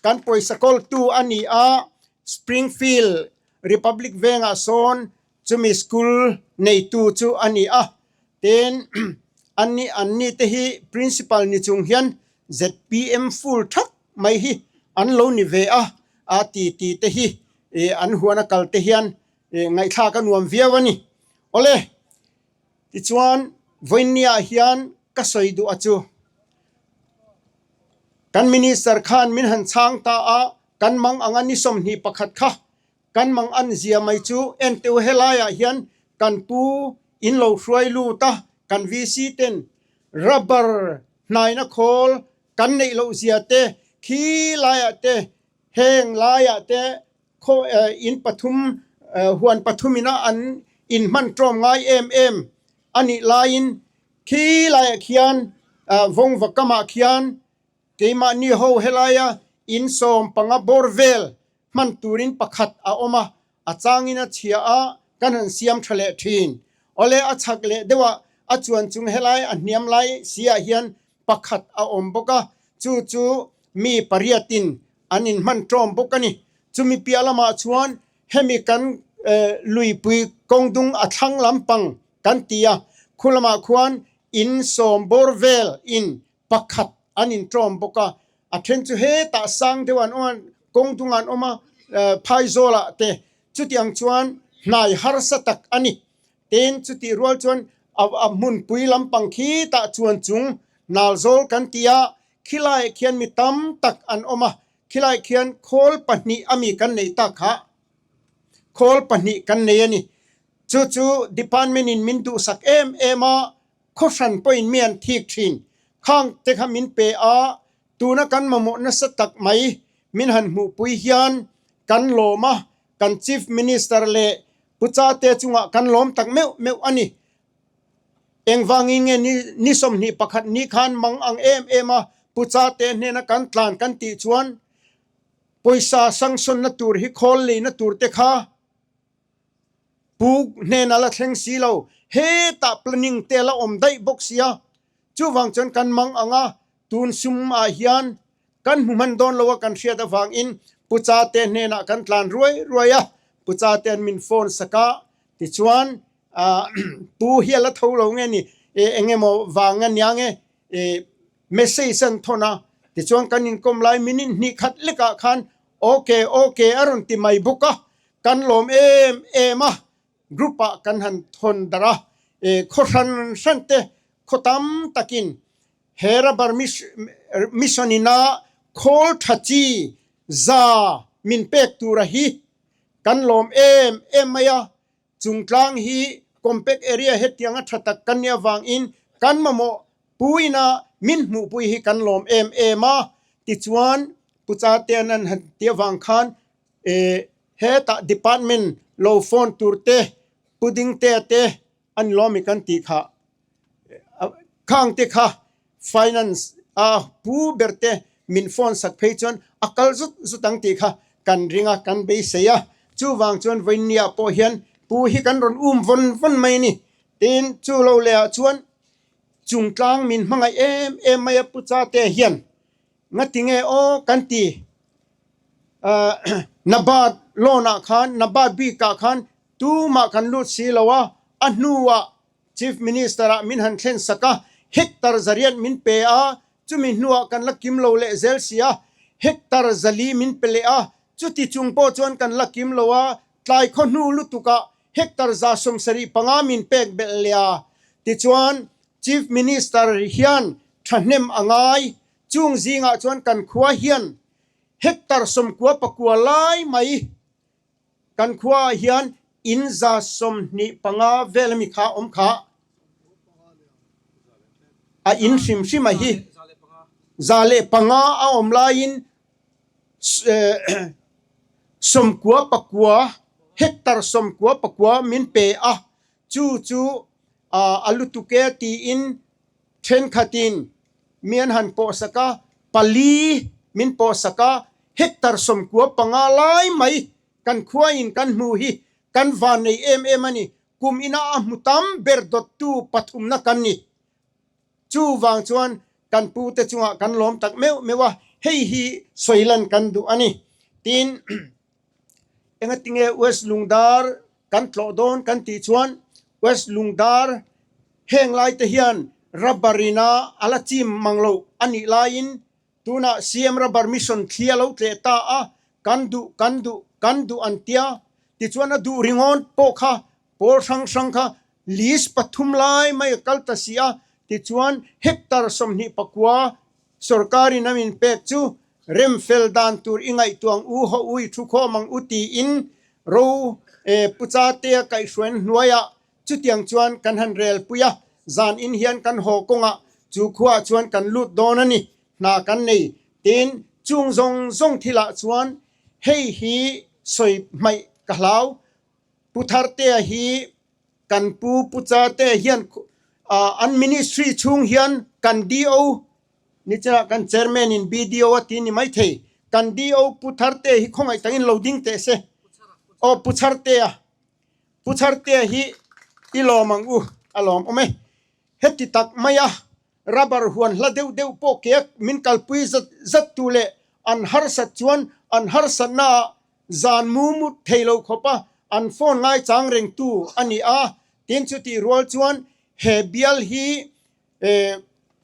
kan pawisa kawltu a ni a, Springfield Republic vengah sawn chumi school neitu chu a ni a. Tin, ani anni te hi principal ni chung hian zpm full thak mai hi an lo ni ve a, a ti ti te hi an huana kal te hian ngaihthlak a nuam viau a ni. Awle, tichuan vawiinniah hian ka sawi duh a chu. Kan Minister khan min han chhang ta a, kan mang anga ni 21 kha kan mang an zia mai chu enteu helaiah hian Kan pu in lo hruai lut a, kan VC ten rubber hnaina khawl kan neih loh zia te, khi laiah te, heng laiah te khaw in pathum huan pathum ina an inhman ṭawm ngai em em a nih laiin khi laiah khian vawngva kamah khian keimahni ho helaia insawm panga bawr vel hman turin pakhat a awm a, a changin a chhia a, kan han siam tha leh thin. Awle a chhak leh deuh a, a chuan chung helai a hniam lai si ah hian pakhat a awm bawk a, chu chu mi pariatin an inhman tawm bawk a ni. Chumi piah lamah chuan hemi kan luipui kawngdung a thlang lampang kan ti a, khu lamah khuan in sawm bawr vel in pakhat an inṭawm bawk a, a then chu hetah sang deuh an awm a, kawng dungah an awm a, phaizawlah te chutiang chuan hnai harsa tak a ni. Tin, chutih rual chuan a hmunpui lampang khitah chuan chung nalzawl kan ti a, khilaiah khian mi tam tak an awm a, khilaiah khian khawl pahnih a mi kan neih tak kha khawl pahnih kan nei a ni. Chu chu department in min duhsak em em a, Khaw hran pawhin mi an thik thin. Khang te kha min pe a, tuna kan mamawh nasa tak mai min han hmuhpui hian kan lawm a, kan Chief Minister leh Pu Chate chungah kan lawm tak meuh meuh a ni. Engvangin nge ni 21 ni khan mang ang em em a Pu Chate hnena kan tlan kan tih chuan pawisa sanction-na tur hi khawl leina tur te kha Pu hnena la thleng si lo, hetah planning te la awm daih bawk sia, chuvang chuan kan mang ang a, tun sum ah hian kan hmu hman dawn lo a kan hriat avangin Pu Chate hnenah kan tlan ruai ruai a, Pu Chate an min phone sak a, tichuan Pu hi a la tho lo nge ni, eng emaw vang a nia nge message an thawn a, tichuan kan inkawm lai minute hnih khat lekah khan ok ok a rawn ti mai bawk a, Kan lawm em em a, group ah kan han thawn darh a, e khaw hran hran te khaw tam takin he rubber mission ina khawl tha chi za min pek tura hi kan lawm em em mai a, chungtlang hi compact area hetianga tha tak kan nih avangin kan mamawh puina min hmuhpui hi kan lawm em em a, tichuan Pu Chatean an han ti avang khan E hetah department lo phone tur te pudding te te an lawm i kan tih kha khang te kha finance a pu ber te min phone sak phei chuan a kal zut zut ang tih kha kan ring a kan beisei a chuvang chuan vawinia pawh hian pu hi kan rawn um vawn vawn mai a ni tin chu lo leh ah chuan chungtlang min hmangaih em em mai a pu cha te hian Ngatinge aw kan ti. Nabat loan ah khan, Nabat bik ah khan tumah kan lut si lo a, a hnuah Chief Minister ah min han thlen sak a, hectare zariat min pe a, chumi hnuah kan la kim lo leh zel si a, hectare zali min pe leh a, chuti chung pawh chuan kan la kim lo a, tlai khaw hnu lutuk ah hectare 75 min pek belh leh a, tichuan Chief Minister hian thahnem a ngai Chung zingah chuan kan khua hian hectare 99 lai mai kan khuaah hian in 25 vel ami kha awm kha a in hrim hrim a hi 105 a awm laiin 99 hectare 99 min pe a chu chu a lutuk e tiin Thenkhatin mi an han pawhsak a, pali min pawhsak a, hectare 95 lai mai kan khuain kan hmu hi kan van nei em em a ni. Kum ina a hmu tam ber dawttu pathumna kan ni. Chuvang chuan kan pute chungah kan lawm tak meuh meuh a, hei hi sawilan kan duh a ni. Tin, engatinge West Lungdar kan tlawh dawn kan tih chuan West Lungdar Heng lai te hian rubber ina a la chim mang loh a nih laiin tunah CM Rubber Mission thli a lo tleh ta a, kan duh, kan duh, kan duh an tia. Tichuan a duh ringawn pawh kha pawl hrang hrang kha list pathum lai mai a kal ta si a, tichuan hectare 29 sorkarin a min pek chu remfel dan tur i ngaihtuah ang u, haw u i thu khawm ang u tiin ro Pu Chatea kaihhruaina hnuaiah. Chutiang chuan kan han rel pui a, zan in hian kan haw kawngah chu khuaah chuan kan lut dawn a ni, hna kan nei. Tin, chung zawng zawng thilah chuan hei hi sawi hmaih ka hlau, Pu Thartea hi kan pu Pu Chate hian an ministry chhung hian kan DO ni chinah kan chairman in BDO a ti ni maithei, kan DO Pu Thartea hi khawngaih takin lo ding teh se. Aw Pu Chhartea, Pu Chhartea hi i lawm ang u, a lawm awm e. Heti tak maia rubber huan hla deuh deuh pawh ke min kalpui zat zat tu leh an harsat chuan an harsatna ah zan mu mut thei lo khawp a an phone ngai chang reng tu a ni a, tin chutih rual chuan he bial hi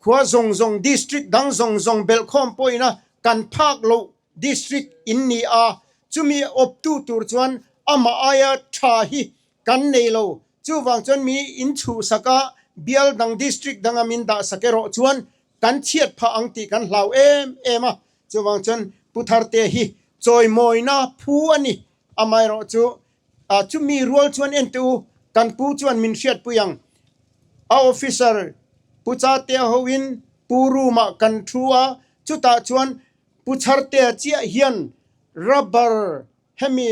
khua zawng zawng district dang zawng zawng belhkhawm pawhin a kan phak loh district in ni a, chumi awptu tur chuan amah aia tha hi kan nei lo, chuvang chuan mi in chhuhsak a bial dang district danga min dahsak erawh chuan kan chhiat phah ang tih kan hlau em em a, chuvang chuan Pu Tharte hi chawimawina phu a ni, amaherawh chu chumi rual chuan en teh u, kan pu chuan min hriatpui ang, a officer Pu Chatea hoin pu room ah kan thu a, chutah chuan Pu Chhartea chiah hian rubber hemi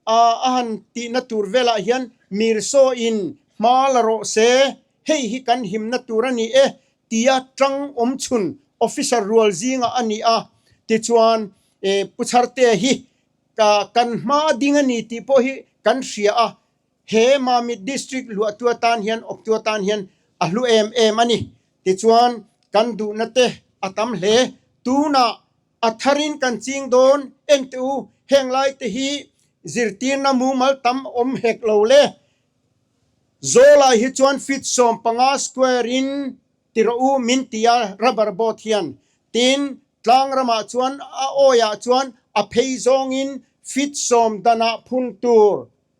a a han tihna tur velah hian Mirsaw in hma la rawh se, hei hi kan himna tur a ni e tia tang awm chhun officer rual zingah a ni a, tichuan Pu Chhartea hi ka kan hma ding a ni tih pawh hi kan hria a, he Mamit District luahtu atan hian awptu atan hian a hlu em em a ni. Tichuan kan duhna te a tam hle, tunah A tharin kan ching dawn en teh u, heng lai te hi zirtirna mumal tam awm hek lo le. Zawlai hi chuan feet 15 square in ti rawh u min ti a rubber boat hian. Tin, tlang ramah chuan a awiah chuan a phei zawngin feet 10 danah phun tur,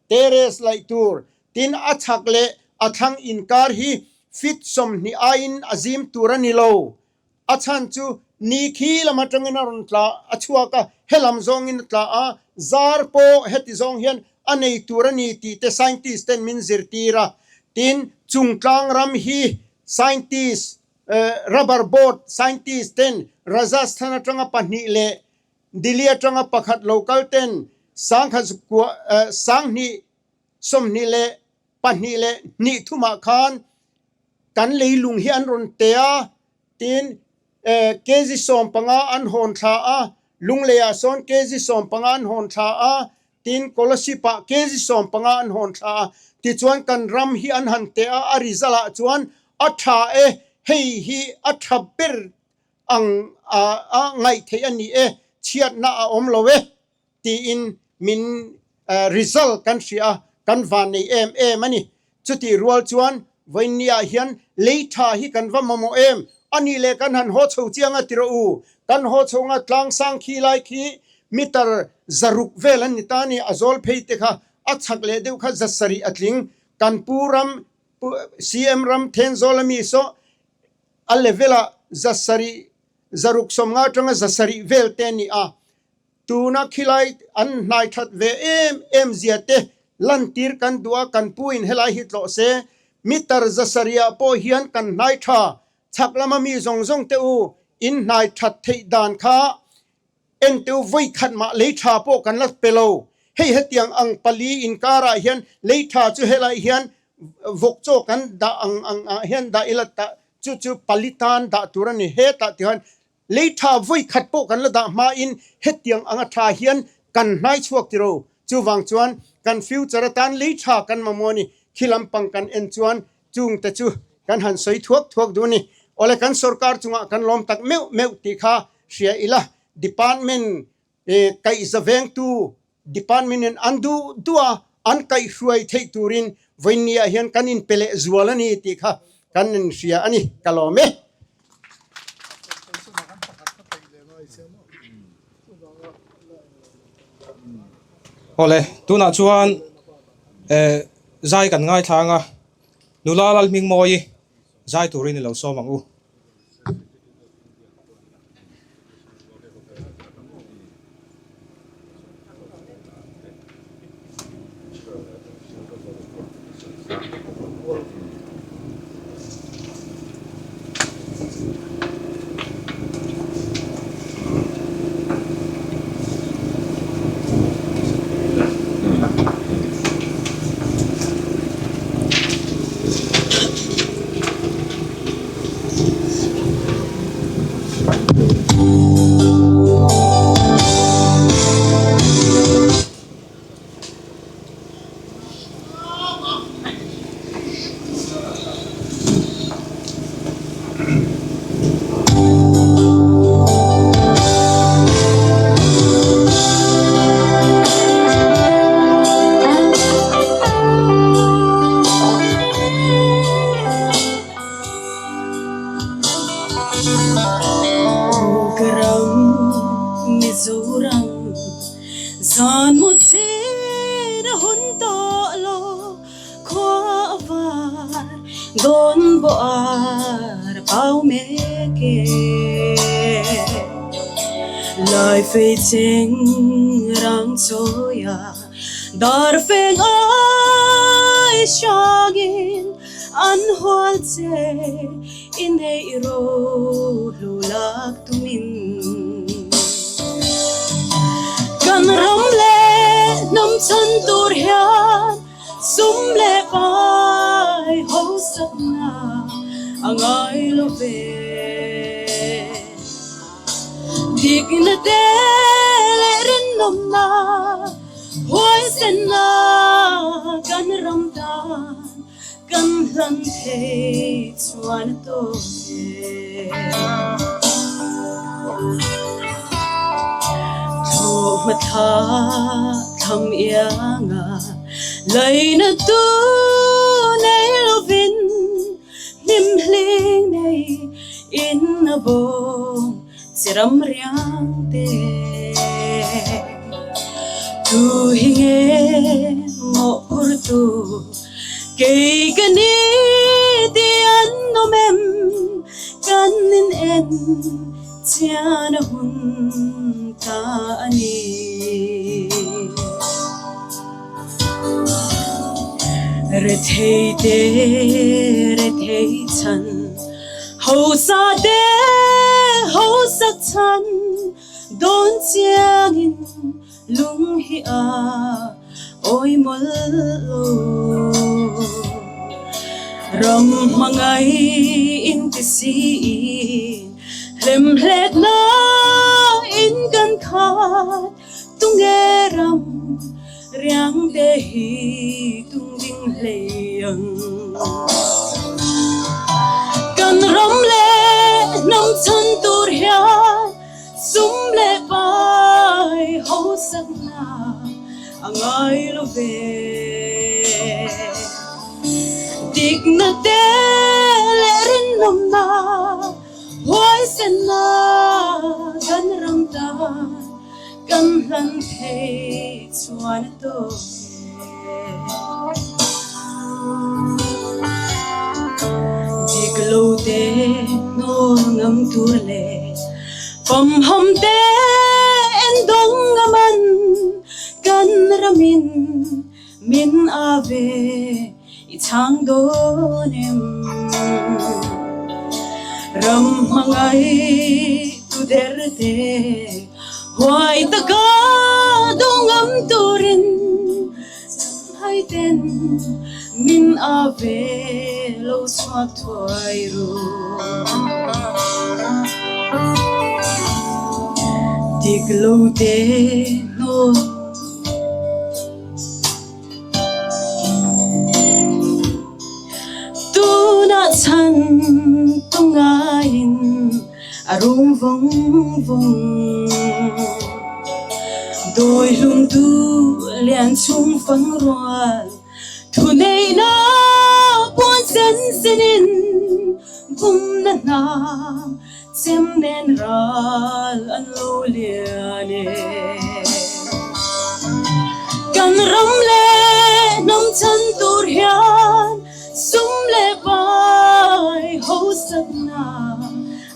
terrace laih tur. Tin, a chhak leh a thlang inkar hi feet 20 aiin a zim tur a ni lo. A chhan chu ni khi lam atangin a rawn tla a chhuak a, helam zawngin a tla a, zar pawh heti zawng hian a nei tur a ni tih te scientist ten min zirtir a. Tin, chungtlang ram hi scientist, rubber board scientist ten Rajasthan atanga pahnih leh Delhi atanga pakhat local ten 2022 leh thumah khan kan leilung hi an rawn te a, tin kg 15 an hawn thla a, Lungleiah sawn kg 15 an hawn thla a, tin Kolasib ah kg 15 an hawn thla a, tichuan kan ram hi an han te a, a result ah chuan a tha e, hei hi a tha ber ang a ngaih theih a ni e, chhiatna a awm lo e. tiin min result kan hria a, kan van nei em em a ni. Chutih rual chuan vawiinniah hian lei tha hi kan va mamawh em? A nih leh kan han haw chho chiang a ti rawh u. Kan haw chho nga tlang sang khi lai khi meter 600 vel an ni ta a ni, a zawl phei te kha a chhak leh deuh kha 700 a tling. Kan pu ram, CM ram Thenzawl ami saw a level ah 700, 650 atanga 700 vel te a ni a. Tuna khilai an hnai that ve em em zia te lantir kan duh a, kan pu in helai hi tlawh se. Meter 700 ah pawh hian kan hnai tha chhak lama mi zawng zawng te u in hnai that theih dan kha en te u vawi khat mah lei tha pawh kan la pe lo. Hei hetiang ang pali inkarah hian lei tha chu helai hian vawk chaw kan dah ang ang ah hian dah ila tah chu chu pali tan dah tur a ni. Hetah tichuan Lei tha vawi khat pawh kan la dah hmain hetiang anga tha hian kan hnai chhuak tiro. Chuvang chuan kan future atan lei tha kan mamawh a ni. Khi lampang kan en chuan chungte chu kan han sawi thuak thuak duh a ni. Awle kan sorkar chungah kan lawm tak meuh meuh tih kha hria ila department kaihza vengtu department in an duh duh a an kaihhruai theih turin vawiinniah hian kan inpe leh zual a ni tih kha kan inhria a ni ka lawm e. Awle tunah chuan eh zai kan ngaithla ang a nula Lalhmingmawii zai turin i lo sawm ang u. Zan mu chhin a hun tawh lo khua a var dawn bawh ar pau mek e. Lai fei cheng rang chawi a dar feng ai hrangin an hual che i neih ro hlu lak tumin. Kan ram leh hnam chhan tur hian sum leh pai hausakna a ngai lo ve. Dikna te leh rinawmna huaisenna kan ram tan kan hlan thei chuan a tawk e. Thlawhhma thla tham ianga laina tu nei lovin hnim hling nei in a bawm chi ram riang te. Tu hi nge mawhphur tu kei ka ni tih an awm em? Kan in en chian a hun ta a ni. Rethei te rethei chhan, hausa te hausak chhan, dawn chiangin lung hi a awi mawlh lo. Ram hmangai inti siin hlemhletna in kan khat. Tunge ram riang te hi tung ding hlei ang. Kan ram leh hnam chhan tur hian sum leh pai hausakna a ngai lo ve. Dikna te leh rinawmna Huaisenna kan ram tan kan hlan thei chuan a tawk e. Dik lo te hnawl ngam tur leh pamham te en dawng ngam an kan ramin Min a ve i chhang dawn em? Ram hmangai tu der te huai taka dawngam turin Chanhai ten min a ve lo chhuak thuai ru. Dik lo te hnawl. Tunah chhan tungaiin a rum vawng vawng. Dawi hlumtu lian chung fang rual thuneihna puan sen senin bumna hnam Chem nen ral an lo lian e. Kan ram leh hnam chhan tur hian sum leh pai hausakna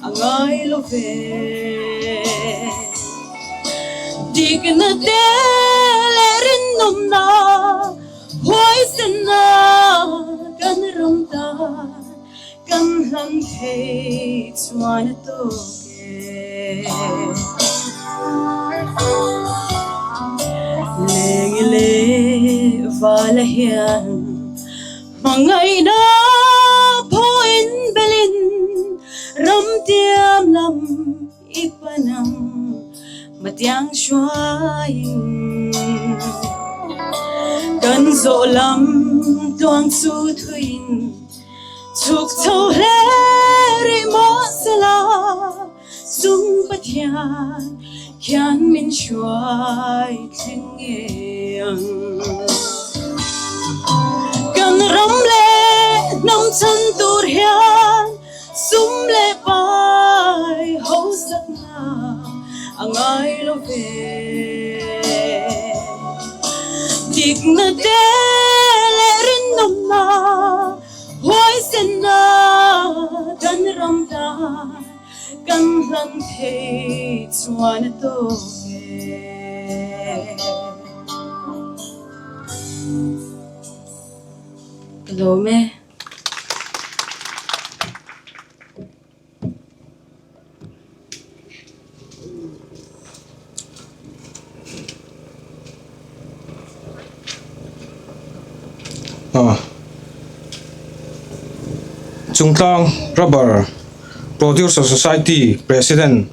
a ngai lo ve. Dikna te leh rinawmna huaisenna kan ram tan Kan hlan thei chuan a tawk e. Lengi leh vala hian hmangaihna phawiin belin ram tiam lam i panang matiang hruaiin kan zawh lam tluang chu thuiin Chhuk chho hle rih maw sela chung Pathian khian min hruai thleng nge ang. Kan ram leh hnam chhan tur hian sum leh pai hausakna a ngai lo ve. Dikna te leh rinawmna, huaisenna kan ram tan kan hlan thei chuan a tawk e. Ka lawm e. Chungtlang Rubber Producer Society President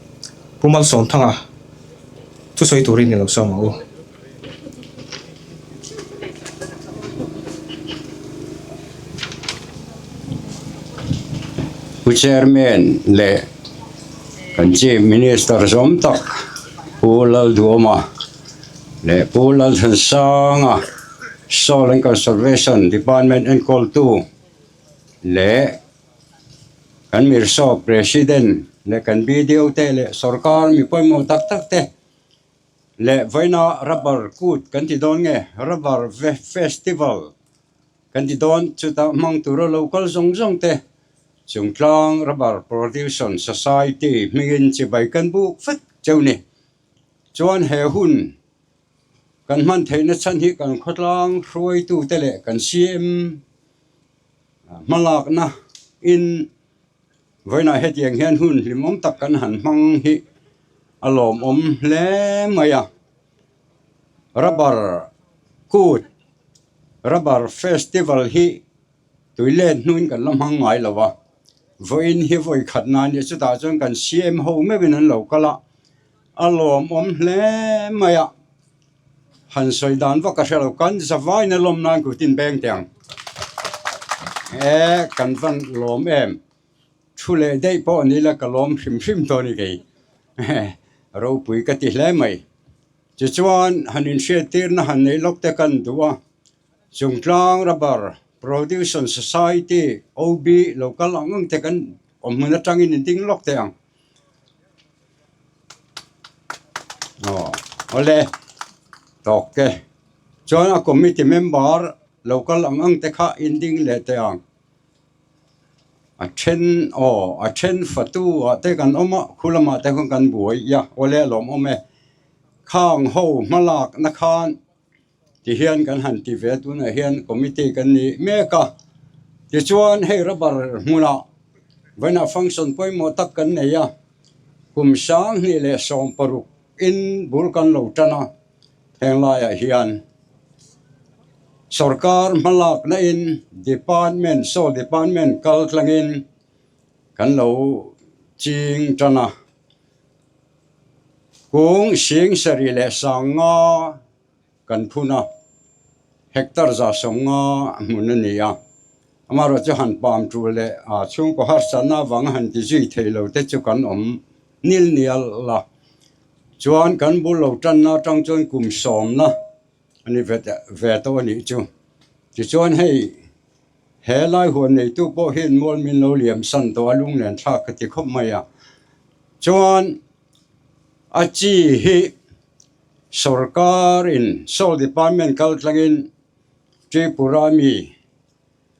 Pu Malsawmthanga thusawi turin i lo sawm ang u. Pu Chairman leh kan Chief Minister zawm tak Pu Lalduhawma leh Pu Lalthansanga Soil and Conservation Department enkawltu leh kan Mirsawp President leh kan BDO te leh sorkar mi pawimawh tak tak te Leh vawiina rubber kut kan ti dawn nge rubber festival kan ti dawn chutah hmang tura lo kal zawng zawng te Chungtlang Rubber Production Society hmingin chibai kan buk vek cheu ni. Chuan he hun kan hman theihna chhan hi kan khawtlang hruaitute leh kan CM hmalakna in Vawiinah hetiang hian hun hlimawm tak kan han hmang hi a lawmawm hle mai a, rubber kut rubber festival hi tui let hnuin kan la hmang ngai lo a, vawiin hi vawi khat nan nia chutah chuan kan CM ho meuhin an lo kal a, a lawmawm hle mai a, han sawi dan vak ka hre lo kan zavaiin a lawm nan kut in beng teh ang e kan van lawm em thu leh daih pawh ni la ka lawm hrim hrim tawh a ni kei ropui ka ti hle mai tichuan han inhriat tirna han neih lawk te kan duh a Chungtlang Rubber Production Society OB lo kal ang ang te kan awm hmun atangin in ding lawk teh ang. Aw awle tawk te chuan a committee member lo kal ang ang te kha in ding leh teh ang a then aw a then fatu ah te kan awm a khu lamah te khan kan buai a awle a lawmawm e khang ho hmalak na khan Tihian kan han ti ve tunah hian committee kan ni mek a, tichuan hei rubber hmunah vawiinah function pawimawh tak kan nei a, kum 2016 in bul kan lo tan a, heng laiah hian sorkar hmalakna in department saw department kal tlangin kan lo ching tan a. Kung 75,000 kan phun a, hectare 150 hmun a ni a. Amaherawh chu han pam tul leh a chhungkaw harsatna avanga han ti zui thei lo te chu kan awm nil nial a. Chuan kan bul lo tanna atang chuan kum sawmna a ni ve ve tawh a nih chu. Tichuan hei he lai huan neitu pawh hian mual min lo liam san tawh a lunglen thlak ka ti khawp mai a. Chuan a chi hi sorkar in Soil Department kal tlangin Tripura mi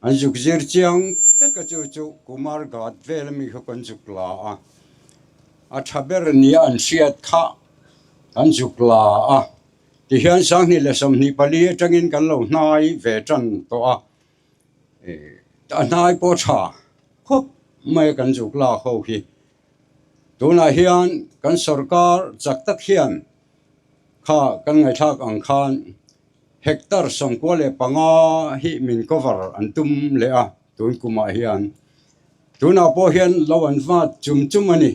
an zuk zir chiang vek a chu chu Kumar Ghat vel ami kha kan zuk la a, a tha ber nia an hriat kha kan zuk la a, tihian 2024 atangin kan lo hnai ve tan tawh a, a hnai pawh tha khawp mai a kan zuk lak ho hi. Tunah hian kan sorkar chak tak hian kha kan ngaihthlak ang khan hectare 95 hi min cover an tum leh a tun kumah hian. Tunah pawh hian lo an vat chum chum a ni.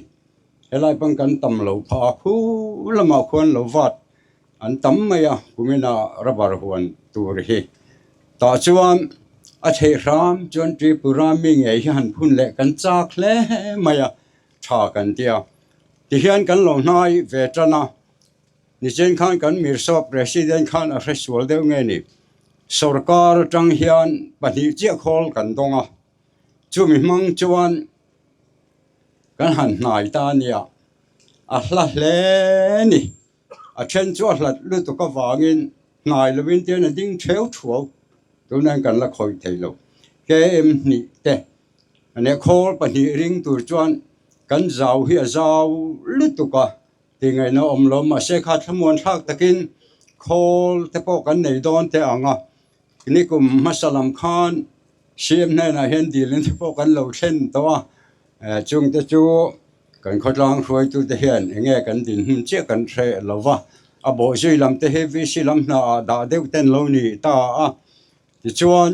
Helai pawn kan tam lo phah a, khu lamah khuan lo vat an tam mai a kumina rubber huan tur hi. Tah chuan a theih hram chuan Tripura mi ngei hi han phun leh kan chak hle mai a, tha kan ti a. Tihian kan lo hnai ve tan a, nichen khan kan Mirsawp President khan a hre sual deuh nge ni, sorkar atang hian pahnih chiah khawl kan dawng a, chumi hmang chuan kan han hnai ta a nia, a hla hle a ni. A then chu a hlat lutuk avangin. Hnai lovin tian a ding theu thuau. Tunah hian kan la khawih thei lo. KM hnih te ania khawl pahnih ring tur chuan kan zau hi a zau lutuk a tih ngaihna awm lo mahse kha thlamuan thlak takin khawl te pawh kan nei dawn teh ang a nikum hmasa lam khan CM hnenah hian dilna te pawh kan lo thlen tawh a chungte chu Kan khawtlang hruaitute hian eng nge kan dinhmun chiah kan hre lo va, a bawhzui lam te hi VC lam hna ah dah deuh ten lo ni ta a. Tichuan,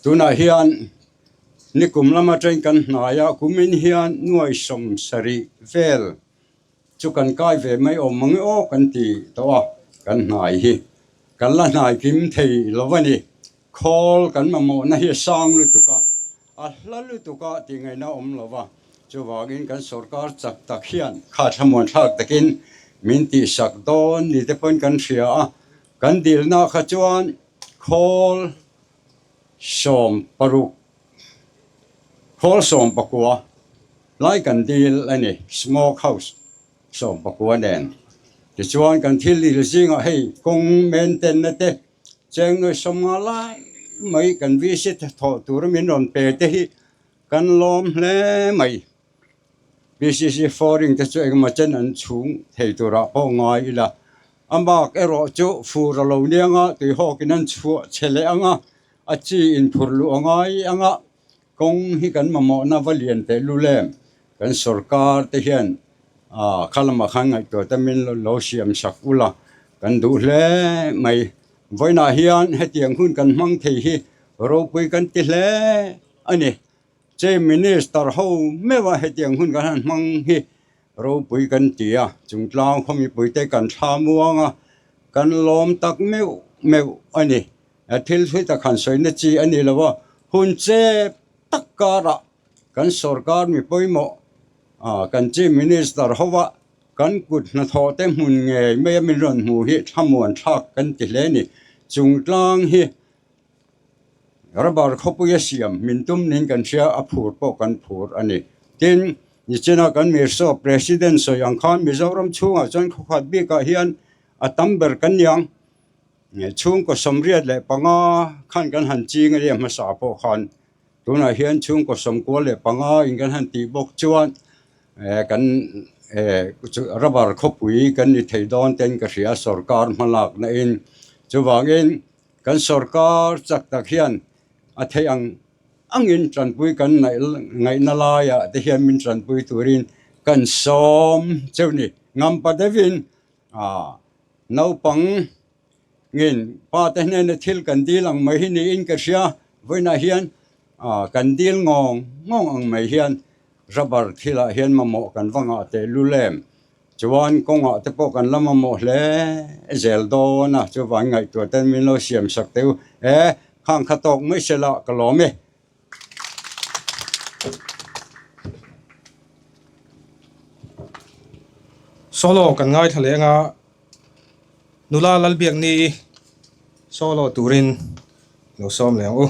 tunah hian nikum lama train kan hnai a, kumin hian nuai 70 vel chu kan kai ve mai awm mang e aw kan ti tawh a, kan hnai hi kan la hnai kim thei lo a ni. Khawl kan mamawhna hi a sang lutuk a. A hla lutuk a tih ngaihna awm lo va, chuvangin kan sorkar chak tak hian kha thlamuan thlak takin min tihsak dawn ni te pawhin kan hria a, kan dilna kha chuan khawl 60, khawl 19 lai kan dil a ni, smoke house 19 nen. Tichuan kan thil dil zingah hei kawng maintain-na te Cheng nuai 50 lai mai kan visit thawh tura min rawn pe te hi kan lawm hle mai. PCC foreign te chu engemaw chen an chhung thei turah pawh ngai ila. A bak erawh chu fur a lo niang a, tuihawkin an chhuah chhe leh ang a, a chi inphur luh a ngai ang a, kawng hi kan mamawhna va lian teh lul em. Kan sorkar te hian kha lamah khan ngaihtuah te min lo siam sak ula kan duh hle mai. Vawiinah hian hetiang hun kan hmang thei hi ropui kan ti hle a ni. Chief Minister ho meuha hetiang hun kan han hmang hi ropui kan ti a, chungtlang khaw mipuite kan thla muang a, kan lawm tak meuh meuh a ni. Thil thui tak han sawina chi a ni lo a, hun chep tak karah Kan sorkar mi pawimawh kan Chief Minister hova kan kut hnathawh te hmun ngei mai a min rawn hmuh hi thlamuan thlak kan ti hle a ni. Chungtlang hi rubber khawpui a siam min tum niin kan hria a phur pawh kan phur a ni. Tin, nichina kan Mirsaw President sawi ang khan Mizoram chhungah chuan khawkhat bikah hian a tam ber kan niang. Chhungkaw 85 khan kan han ching a nia hmasa pawh khan. Tunah hian chhungkaw 95 in kan han tih bawk chuan kan rubber khawpui kan ni thei dawn ten ka hria sorkar hmalakna in chuvangin kan sorkar chak tak hian a theih ang angin tanpui kan ngaihna laiah te hian min tanpui turin kan sawm cheu ni ngampa deuhin naupang. Ngin pa te hnena thil kan dil ang mai hi niin ka hria, vawiinah hian kan dil ngawng ngawng ang mai hian rubber thilah hian mamawh kan va ngah teh lul em? Chuan kawngah te pawh kan la mamawh hle zel dawn a, chuvang ngaihtuah ten min lo siam sak teh u, e khang kha tawk mai se la ka lawm e. Solo kan ngaithla leng a. Nula Lalbiakni solo turin lo sawm leh ang u.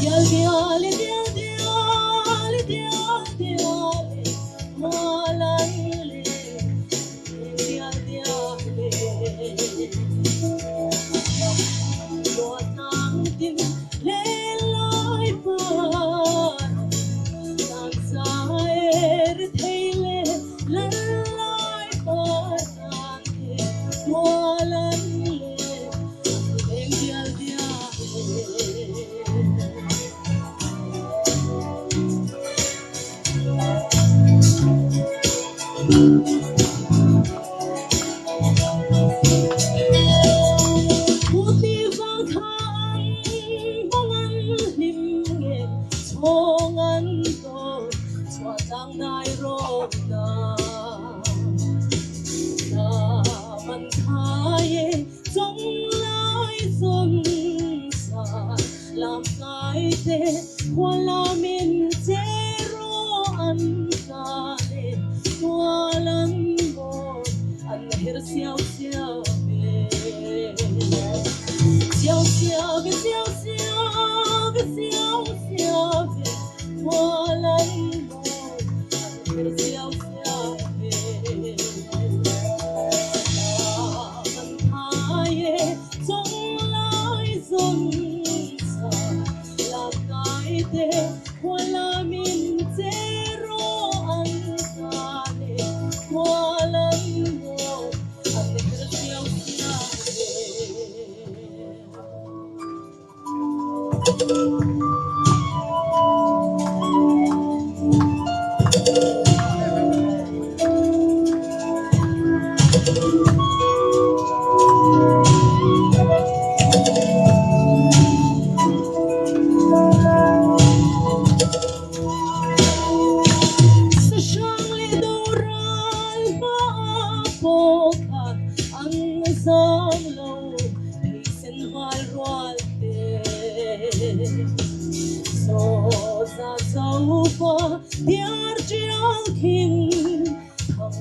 Dial dial e dial dial e dial dial e mualan le leng dial dial e. Lua tlang tin len lai par tlang sa er thei le lan lai par tan te mualan le leng dial dial e. Puti vang than mong an hlim nge chhawng an tawn chhuah tlang dai rawk na. Lam an thai e chawng lai zawn sa lam kai te khua lamin che ro an tlan e tual an mawi an her siau siau e. Siau siau ve siau siau ve siau siau ve tual an mawi an her siau siau e. Lam an thai e chawng lai zawn sa lam kai te khua lamin che ro an tlan e tual an mawi an her siau siau e. Sahrang leh doral hmaah pawh khan an zam lo thisen val rual te. Saw za zo pa diar chiang khing thang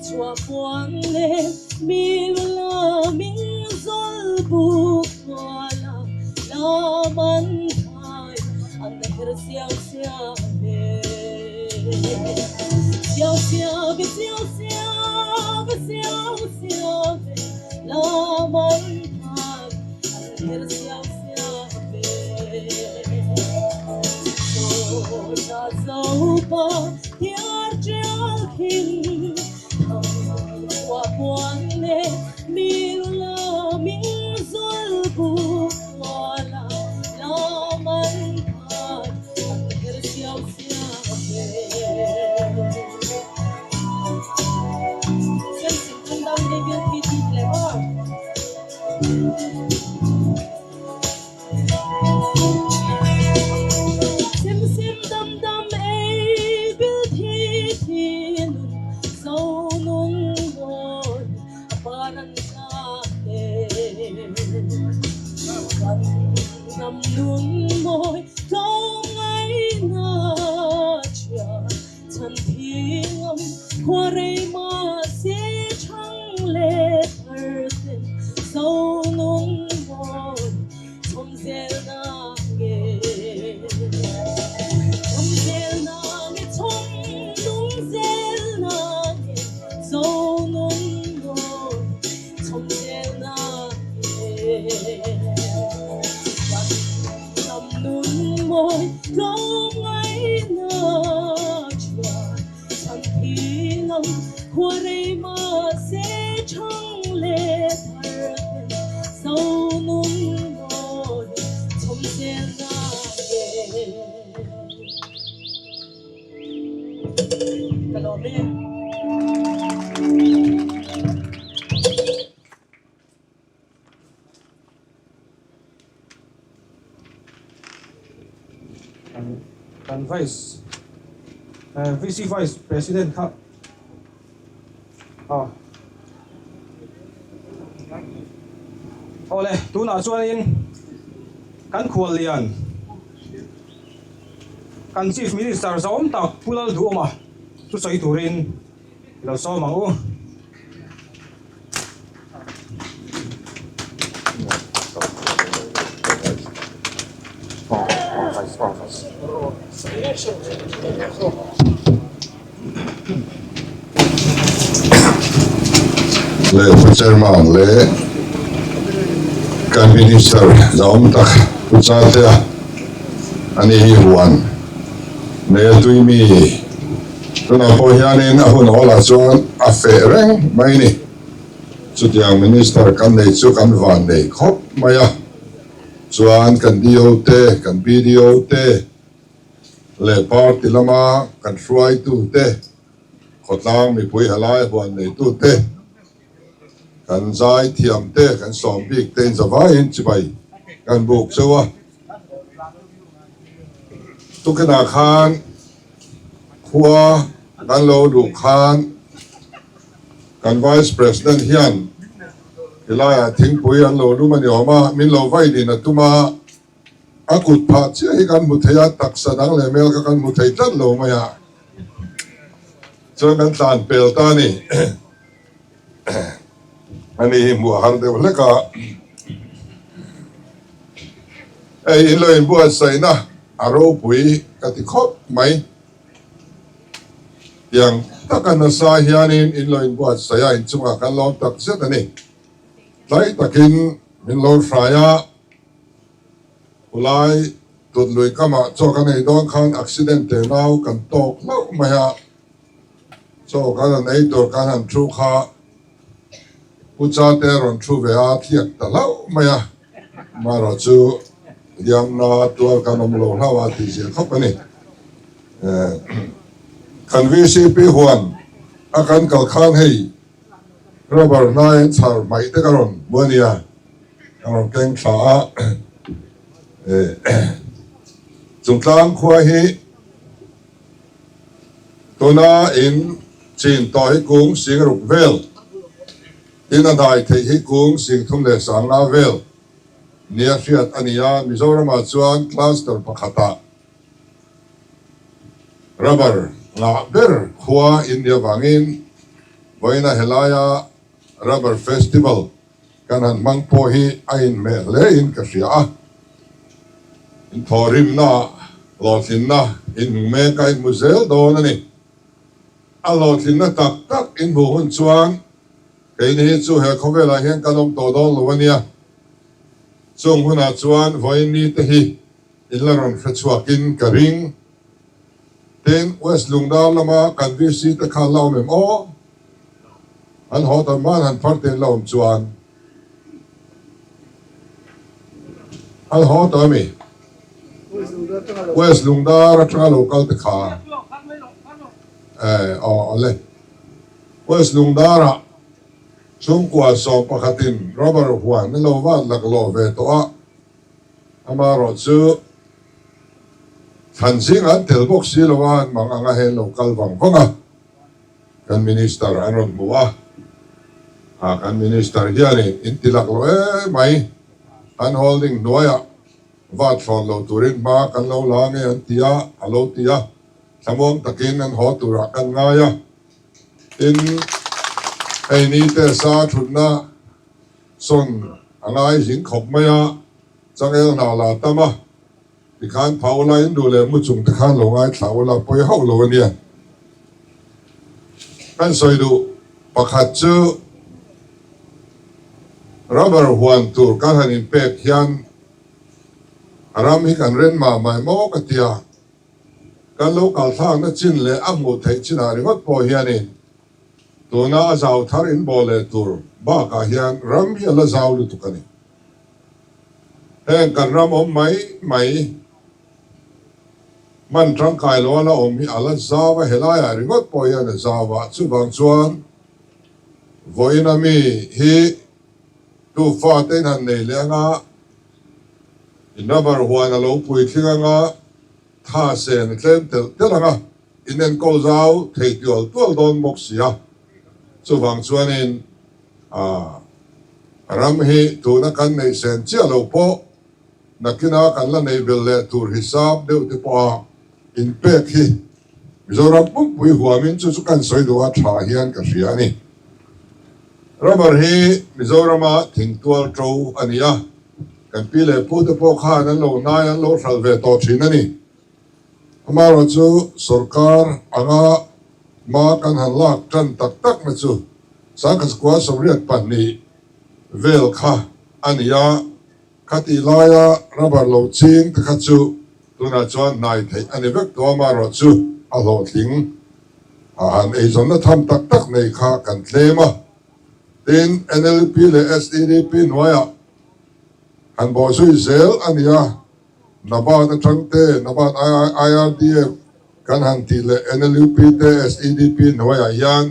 chhuah puan leh mi lu la ming zawl buk tuala lam an thai an her siau siau e. Siau siau ve siau siau ve siau siau ve lam an thai an her siau siau e. Saw za zo pa diar chiang khing thang chhuah puan leh mi lu la ming zawl buk tuala lam an thai an her siau siau e. Sem sim dam dam ei bil thi thi ti leh maw? Sem sim dam dam ei bil thi thi nun zo nun mawi a par an tlan e. Kan hnam nun mawi tlawng ngaina chhia chhan thingam khua rei mah se chhang leh thar ten zo nun mawi chhawm zel na nge. Chhawm zel na nge chhawm nung zel na nge zo nun mawi chhawm zel na nge. Kan hnam nun mawi tlawng ngaina chhia chhan thingam khua rei mah se chhang leh thar ten zo nun mawi chhawm zel na nge. Ka lawm e. Kan Vice VC Vice President kha aw awle tunah chuanin kan khuallian kan Chief Minister zawm tak Pu Lalduhawma thusawi turin i lo sawm ang u. Le Pu Chairman leh kan Minister zahawm tak Pu Chatea a ni hi huan nei a tui mi tunah pawh hianin a hun awlah chuan a feh reng mai ni. Chutiang Minister kan nei chu kan van nei khawp mai a, chuan kan DO te, kan BDO te leh party lama kan hruaitu te, khawtlang mipui halai huan neitu te, kan zai thiam te, kan sawm bik te in zavaiin chibai kan buk cheu a. Tukinah khan khua kan lo luh khan kan Vice President hian helaiah thingpui an lo lum a ni awm a, min lo vai din a tum a, a kut phah chiah hi kan hmu thei a, taksa dang leh hmel kha kan hmu thei tlat lo mai a, chuan kan tlan pel ta a ni. Ani hi hmuh a har deuh hlek a, hei in lo inbuatsaihna a ropui ka ti khawp mai. Tiang taka nasa hianin in lo inbuatsaih a, inchungah kan lawm tak zet a ni. Tlai takin min lo hrai a, Ulai tut lui kamah chaw kan ei dawn khan accident te nau kan tawk hlauh mai a, chaw kan han ei tur kan han thu kha Pu Chate a rawn thu ve a, thliak ta hlauh mai a, amaherawhchu hliamna tuar kan awm lo hlauh a tih zia khawp a ni. Kan VCP huan a kan kal khan hei rubber hnai an chhar hmaih te ka rawn hmu a nia, ka rawn keng thla a. Chungtlang khua hi tuna in chin tawh hi kung sing ruk vel, tin a dai theih hi kung sing thum leh sangna vel nia hriat a ni a, Mizoramah chuan cluster pakhatah Rubber ngah ber khua in nia vangin vawiina helaia Rubber Festival kan han hmang pawh hi a inhmeh hle in ka hria a. Inthawhrimna, hlawhtlinna inhmu mek a inhmu zel dawn a ni. A hlawhtlinna tak tak inhmuh hun chuan keini hi chu he khawvelah hian kan awm tawh dawn lo a nia. Chung hunah chuan vawiin nite hi In la rawn hre chhuakin ka ring. Tin, West Lungdar lama kan VC te kha la awm em aw? An haw ta hman han phar te in la awm chuan an haw ta ami? West Lungdar atanga lo kal te kha eh aw awle. West Lungdar ah chhungkua 11 in rubber huan a lo vat laklawh ve tawh a. Amaherawh chu thlan zing an tel bawk si lo a, an mang anga hei an lo kal vang vang a, kan Minister an rawn hmu a, ah kan Minister hianin in ti lak lo em mai, an holding hnuaiah vat thlawn lo turin hma kan lo la nge an ti a, a lo ti a, thlamuang takin an haw turah kan ngai a, tin hei ni te sa thutna Sawn a ngai zing khawp mai a, changel hna la tam a, tikhan pha ula in duh leh mu chung te khan lo ngaithla ula pawi hauh lo a nia. Kan sawi duh pakhat chu rubber huan tur kan han inpek hian a ram hi kan ren mah mai maw ka ti a, kan lo kalthlakna chin leh a hmuh theih chinah ringawt pawh hianin Tuna a zau thar in bawh leh tur bakah hian ram hi a la zau lutuk a ni. Heng kan ram awm mai mai hman tangkai lo a la awm hi a la zau a, helaiah ringawt pawh hian a zau a, chuvang chuan vawiina mi hi tu fate in han nei leh anga in rubber huan a lo puitling anga tha sen a tlem telh telh anga. In enkawl zau thei tual tual dawn bawk si a, chuvang chuanin ram hi tuna kan neih sen chiah lo pawh nakina kan la neih belh leh tur hisap deuh te pawha inpek hi Mizoram pumpui huamin chu chu kan sawi duh a tha hian ka hria a ni. Rubber hi Mizorama thingtual to a ni a, kan pi leh pu te pawh khan an lo hnai an lo hralh ve tawh thin a ni. Amaherawhchu sorkar anga hma kan han lak tan tak tak na chu Sangkhaskua 82 vel kha a ni a, khatih laia rubber lo ching te kha chu tunah chuan hnai theih a ni vek tawh a, amaherawhchu a hlawhtling a han eizawnna tham tak tak nei kha kan tlem a. Tin, NLUP leh SEDP hnuaiah han bawhzui zel a ni a. NABARD atang te, NABARD IRDF kan han tih leh NLUP te SEDP hnuaiah hian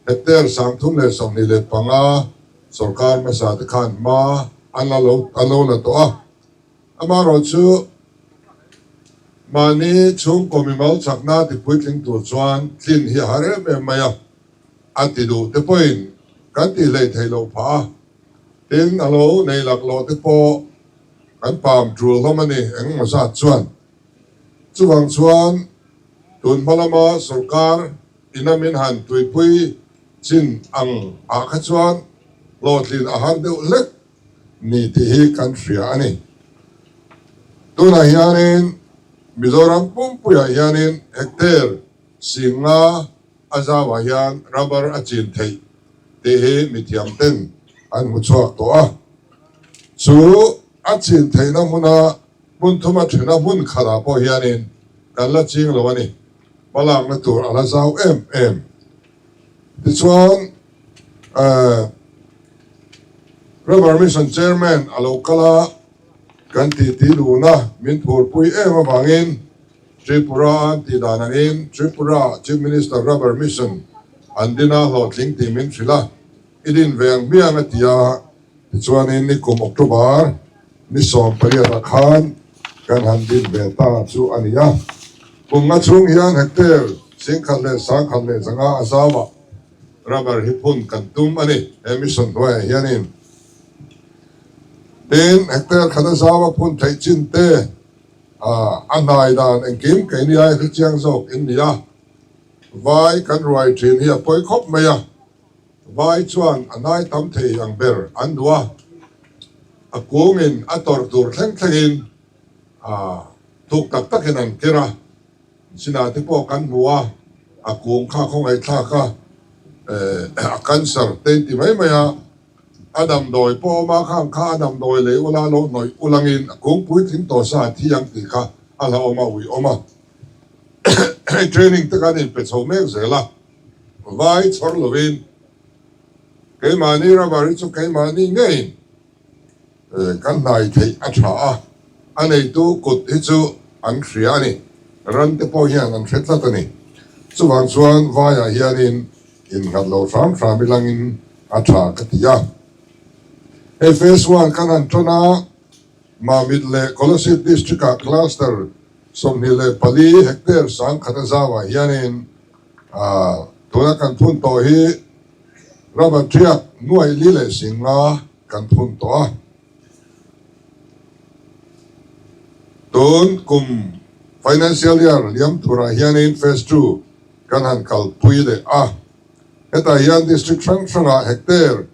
hectare 325 sorkar hmasa te khan hma an la lo an lo la tawh a. Amaherawhchu mahni chhungkaw mimal chakna ti puitling tur chuan tlin hi a har em em mai a, a ti duh te pawhin kan tih hleih theih loh phah a. Tin, a lo nei laklawh te pawh Kan pam tul hlawm a ni engemaw zat chuan. Chuvang chuan tun hma lama sorkar ina min han tuipui chin ang ah kha chuan hlawhtlin a har deuh hlek ni tih hi kan hria a ni. Tunah hianin Mizoram pumpuiah hianin hectare 50 a zauah hian rubber a chin theih tih hi mithiam ten an hmu chhuak tawh a. Chu a chin theihna hmuna hmun thuma thena hmun khatah pawh hianin kan la ching lo a ni. Hmalakna tur a la zau em em. Tichuan, Rubber Mission Chairman a lo kal a, kan titi duhna min phurpui em avangin Tripura an tih dan angin Tripura Chief Minister Rubber Mission an din a hlawhtling tih min hrilh a. I din ve ang hmiang a ti a, tichuanin nikum October ni 18 ah khan kan han din ve ta chu a ni a. Kum nga chhung hian hectare 11,105 a zau a, rubber hi phun kan tum a ni he mission hnuaiah hianin. Tin, hectare khat a zau a phun theih chin te a hnai dan engkim keini ai hrechiang zawk in ni a, vai kan ruai thin hi a pawi khawp mai a. Vai chuan a hnai tam thei ang ber an duh a, a kungin a tawrh tur thleng thlengin thuk tak takin an ker a, sinah te pawh kan hmu a, a kung kha khawngaihthlak a, a cancer te in ti mai mai a, a damdawi pawh awm a, khang kha a damdawi lei ula lo hnawih ulangin a kung puitling tawh sa a thi ang tih kha a hlauhawm a uiawm a, training te kan inpe chho mek zel a. Vai chhawr lovin keimahni rubber hi chu keimahni ngeiin kan hnai theih a tha a, a neitu kut hi chu an hria a ni, ran te pawh hian an hre tlat a ni. Chuvang chuan vaiah hianin innghat lo hram hram ilangin a tha ka ti a. Hei phase one kan han tan a, Mamit leh Kolasib District-ah cluster 24 hectare 10,000 a zauah hianin Tuna kan phun tawh hi rubber ṭhiak nuaih li leh 50 kan phun tawh a. Tun kum financial year liam turah hianin phase 2 kan han kalpui leh a. Hetah hian district hrang hrangah hectare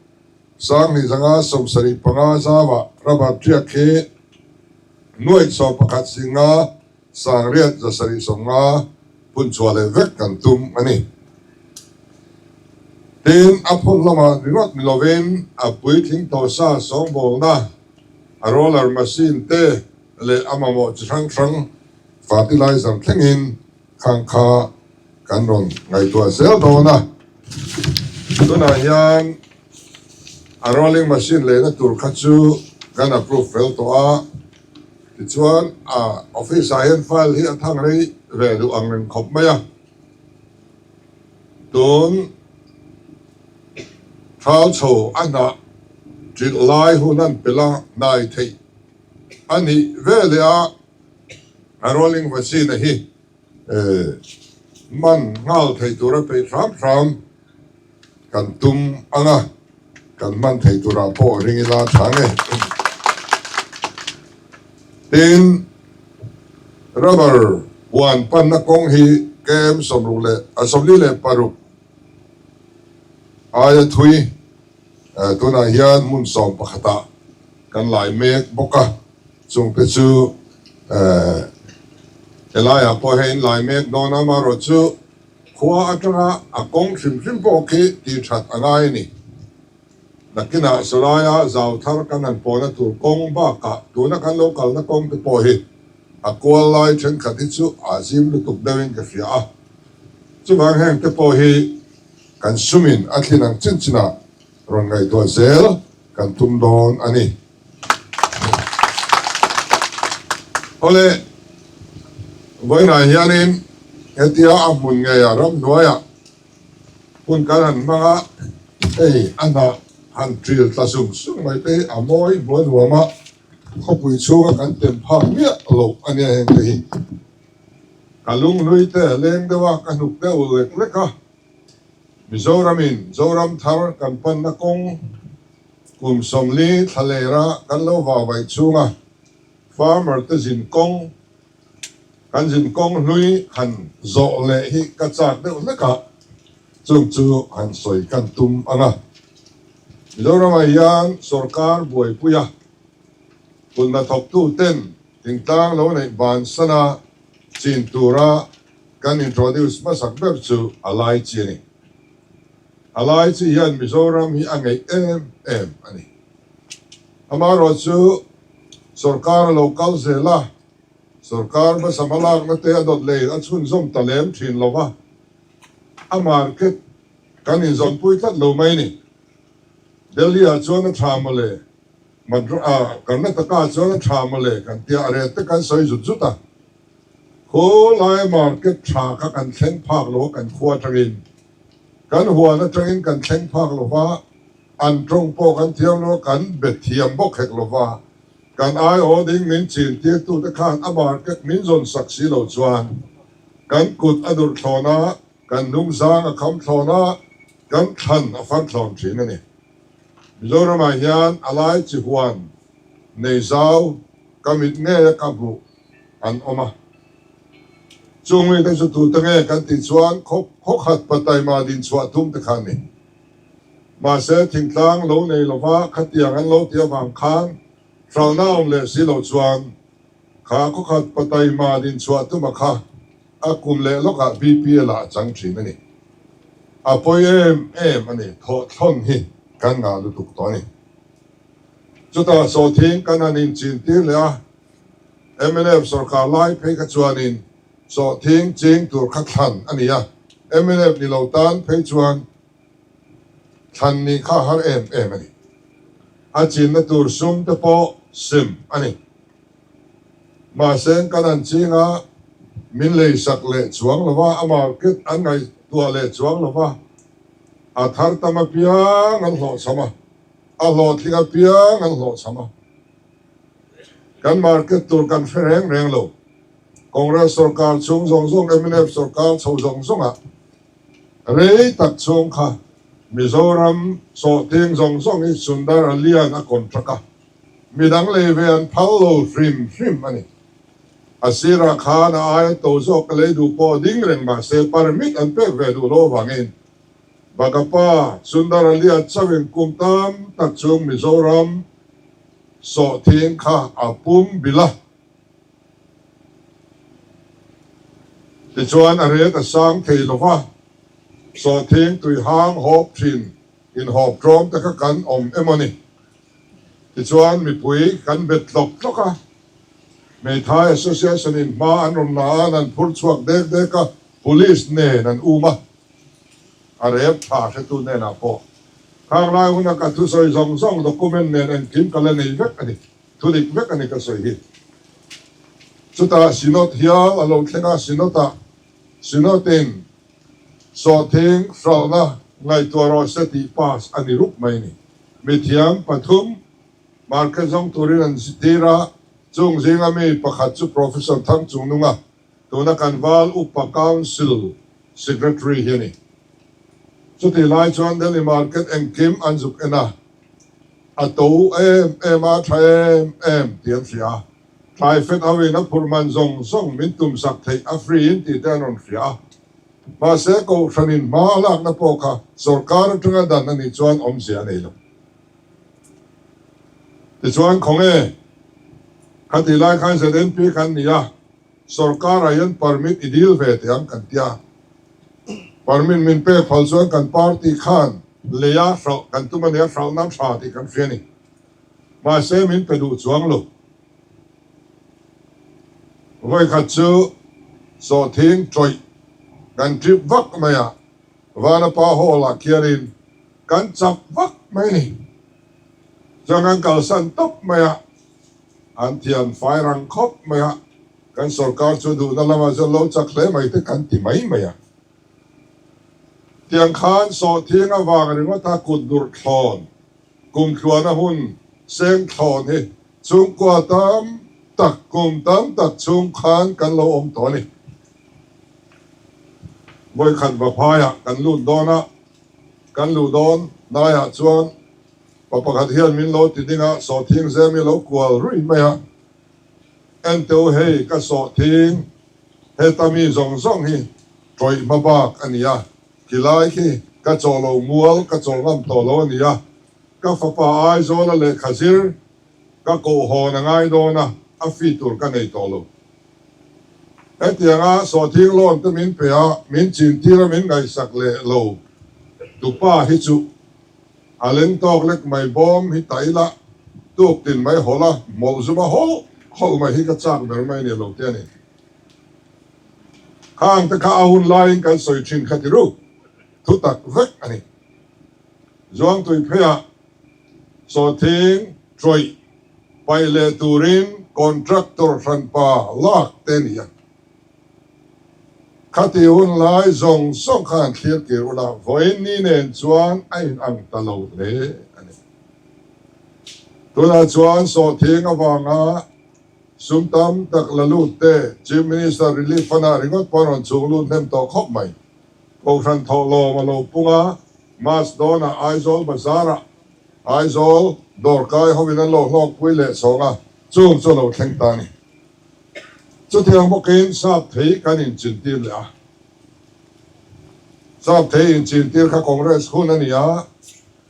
2,275 zauah rubber ṭhiak hi nuaih 11 50 8,750 phun chhuah leh vek kan tum a ni. Tin, a phun lamah ringawt ni lovin a puitling tawhsa sawngbawlna, a roller machine te leh a mamawh chi hrang hrang fertilizer thlengin khang kha kan rawn ngaihtuah zel dawn a. Tunah hian a rolling machine lehna tur kha chu kan approve fel tawh a. Tichuan, a office ah hian file hi a thang rei ve duh ang reng khawp mai a. Tun thal chho a hnah ṭilh lai hun an pel a hnai theih a nih veleh a, a rolling machine a hi man nghal thei tura peih hram hram kan tum ang a, kan hman thei turah pawh ring ila tha nge. Tin, rubber huan panna kawng hi km 60 leh 46 aia thui tunah hian hmun 11 ah kan lai mek bawk a, chungte chu. Helaiah pawh hei in lai mek dawn a, amaherawhchu khua atanga a kawng hrim hrim pawh khi tih that a ngai a ni. Nakinah sawlaia zau thar kan han pawhna tur kawng bakah tuna kan lo kalna kawng te pawh hi a kual lai thenkhat hi chu a zim lutuk deuhin ka hria a. Chuvang heng te pawh hi kan sumin a thlin ang chin chinah rawn ngaihtuah zel kan tum dawn a ni. Awle, vawiinah hianin hetia a hmun ngeia ramhnuaiah Hun kan han hmang a, hei a hnah han ṭil tla sung sung mai te hi a mawi hmuh a nuam a, khawpui chhunga kan tem phak miah loh a nia heng te hi. Ka lunghlui te leng deuh a, ka hnuk deuh lek lek a, Mizoramin Zoram thar kan panna kawng kum 40 thla lera kan lo vau vaih chhunga farmer te zin kawng Kan zinkawng hlui han zawh leh hi ka chak deuh hlek a, chung chu han sawi kan tum ang a. Mizoramah hian sorkar buaipui a, kulhna thawktu ten thingtlang lo neih bansan a chin tura kan introduce hmasak ber chu a lai chi a ni. A lai chi hian Mizoram hi a ngeih em em a ni. Amaherawhchu sorkar a lo kal zel a, Sorkar hmasa hmalakna te a dawt leh a chhunzawm ta lem thin lo va, a market kan inzawnpui tlat lo mai ni. Delhi ah chuan a tha mawle, Madra Karnataka ah chuan a tha mawle kan tia a rate te kan sawi zut zut a. Khawlai market tha kha kan thleng phak lo a kan khua atangin, kan huan atangin kan thleng phak lo va, an tawng pawh kan thiam lo a, kan be thiam bawk hek lo va. Kan aiawh ding min chin tirtute khan a market min zawn sak si lo chuan kan kut a durh thlawn a, kan hnungzang a kham thlawn a, kan thlan a far thlawn thin a ni. Mizoramah hian a lai chi huan nei zau ka mit ngei a ka hmuh an awm a. Chung mite chu tute nge kan tih chuan khaw khat pataima din chhuah tum te kha a ni. Mahse, thingtlang lo nei lova khatiang an lo ti avang khan hralhna awm leh si lo chuan kha khawkhat pataima dinchhuah tuma kha a kum leh lawkah BPL ah a chang thin a ni. A pawi em em a ni, thawhthlawn hi kan ngah lutuk tawh a ni. Chutah sawhthing kan han inchin tir leh a, mnf sorkar lai phei kha chuanin sawhthing ching tur kha thlan a ni a, mnf ni lo tan phei chuan Thlan nih kha har em em a ni. A chinna tur sum te pawh sim a ni. Mahse kan an ching a, min leisak leh chuang lo va, a market an ngaihtuah leh chuang lo va, a thar tam apiang an hlawhchham a, a hlawhtling apiang an hlawhchham a. Kan market tur kan hre reng reng lo. Congress sorkar chhung zawng zawng, mnf sorkar chho zawng zawngah Rei tak chhung kha Mizoram sawhthing zawng zawng hi Sundar Alian a contract a, midang lei ve an phal lo hrim hrim a ni. A sirah khan a aia to zawk ka lei duh pawh a ding reng mahse permit an pek ve duh lo avangin Bagapa Sundar Alia chauhin kum tam tak chhung Mizoram sawhthing kha a pum bilh a. Tichuan a ret a sang thei lo va, sawhthing tui hang hawp thin inhawp tlawm te kha kan awm emaw ni? Tichuan mipui kan bet tlawk tlawk a, Hmeithai Association in hma an rawn la a, an han phur chhuak dek dek a, Police nen an um a, a rep tha hretu hnenah pawh khang lai huna ka thusawi zawng zawng document nen engkim ka la nei vek a ni. Thu dik vek a ni ka sawi hi. Chutah Synod hial a lo thleng a, Synod-ah Synod-in sawhthing hralhna ngaihtuah rawh se tih pass a ni rup mai a ni. Mithiam pathum market zawng turin an tir a, chung zinga mi pakhat chu Professor Thangchungnunga, tuna kan Val Upa Council Secretary hi a ni. Chutih lai chuan Delhi market engkim an zuk en a. A to em em a, tha em em tih an hria a. Thlai fet ho in a phurh man zawng zawng min tum sak theih a free in tih te an rawn hria a. Mahse Kohhran in hma a lakna pawh kha sorkar atanga dan a nih chuan awmzia a nei lo. Tichuan khawnge khatih lai khan ZNP kan ni a. Sorkar ah hian permit i dil ve teh ang kan tia. Permit min pek phal chuan kan party khan lei a hralh kan tum a nia, hralh nan tha tih kan hria a ni. Mahse min pe duh chuang lo. Vawikhat chu sawhthing tawih kan trip vak mai a, Vanapa Hall ah khianin kan chak vak mai a ni. Chuan kan kalsan tawp mai a, an thiam fai rang khawp mai a, kan sorkar chu duhna lamah chuan lo chak hle mai te kan ti mai mai a. Tiang khan sawhthing avang ringawta kut dur thlawn, kum thluana hun seng thlawn hi chhungkua tam tak kum tam tak chhung khan kan lo awm tawh a ni. Vawikhat vaphaiah kan lut dawn a, kan luh dawn hnaiah chuan Pa pakhat hian min lo ti ding a, sawhthing zem hi lo kual ruih mai a, Enteu hei ka sawhthing heta mi zawng zawng hi tawih hma bak a ni a, khilai khi ka chaw lo mual ka chaw ngam tawh lo a ni a, ka fapa Aizawla lehkha zir ka kohhawn a ngai dawn a, a fee tur ka nei tawh lo. Hetianga sawhthing loan te min pe a, min chintir a min ngaihsak leh lo tupa hi chu A leng tawk lek mai bawm hi ta ila, tuk tin mai hawlh a, mawlh zum a hawlh hawlh mai hi ka chak ber mai ni lo te a ni. Khang te kha a hun laiin kan sawi thin kha ti ru, thu tak vek a ni. Zuangtui pheiah sawhthing tawih paih leh turin contractor hranpa lak te a ni a. Khati hun lai zawng zawng kha an thlir kir ula, vawiin ni nen chuan a in ang ta lo hle a ni. Tunah chuan sawhthing avanga sum tam tak la lut te Chief Minister Relief Fund-ah ringawt pawh an rawn chhung lut hnem tawh khawp mai. Kohhran thawhlawm a lo pung a, March dawnah Aizawl Bazar-ah Aizawl dawrkai hovin an lo hlawkpui leh chhawng a, chung chu a lo thleng ta a ni. Chutiang bawkin sap thei kan inchintir leh a. Sap thei inchintir kha Congress hun a ni a,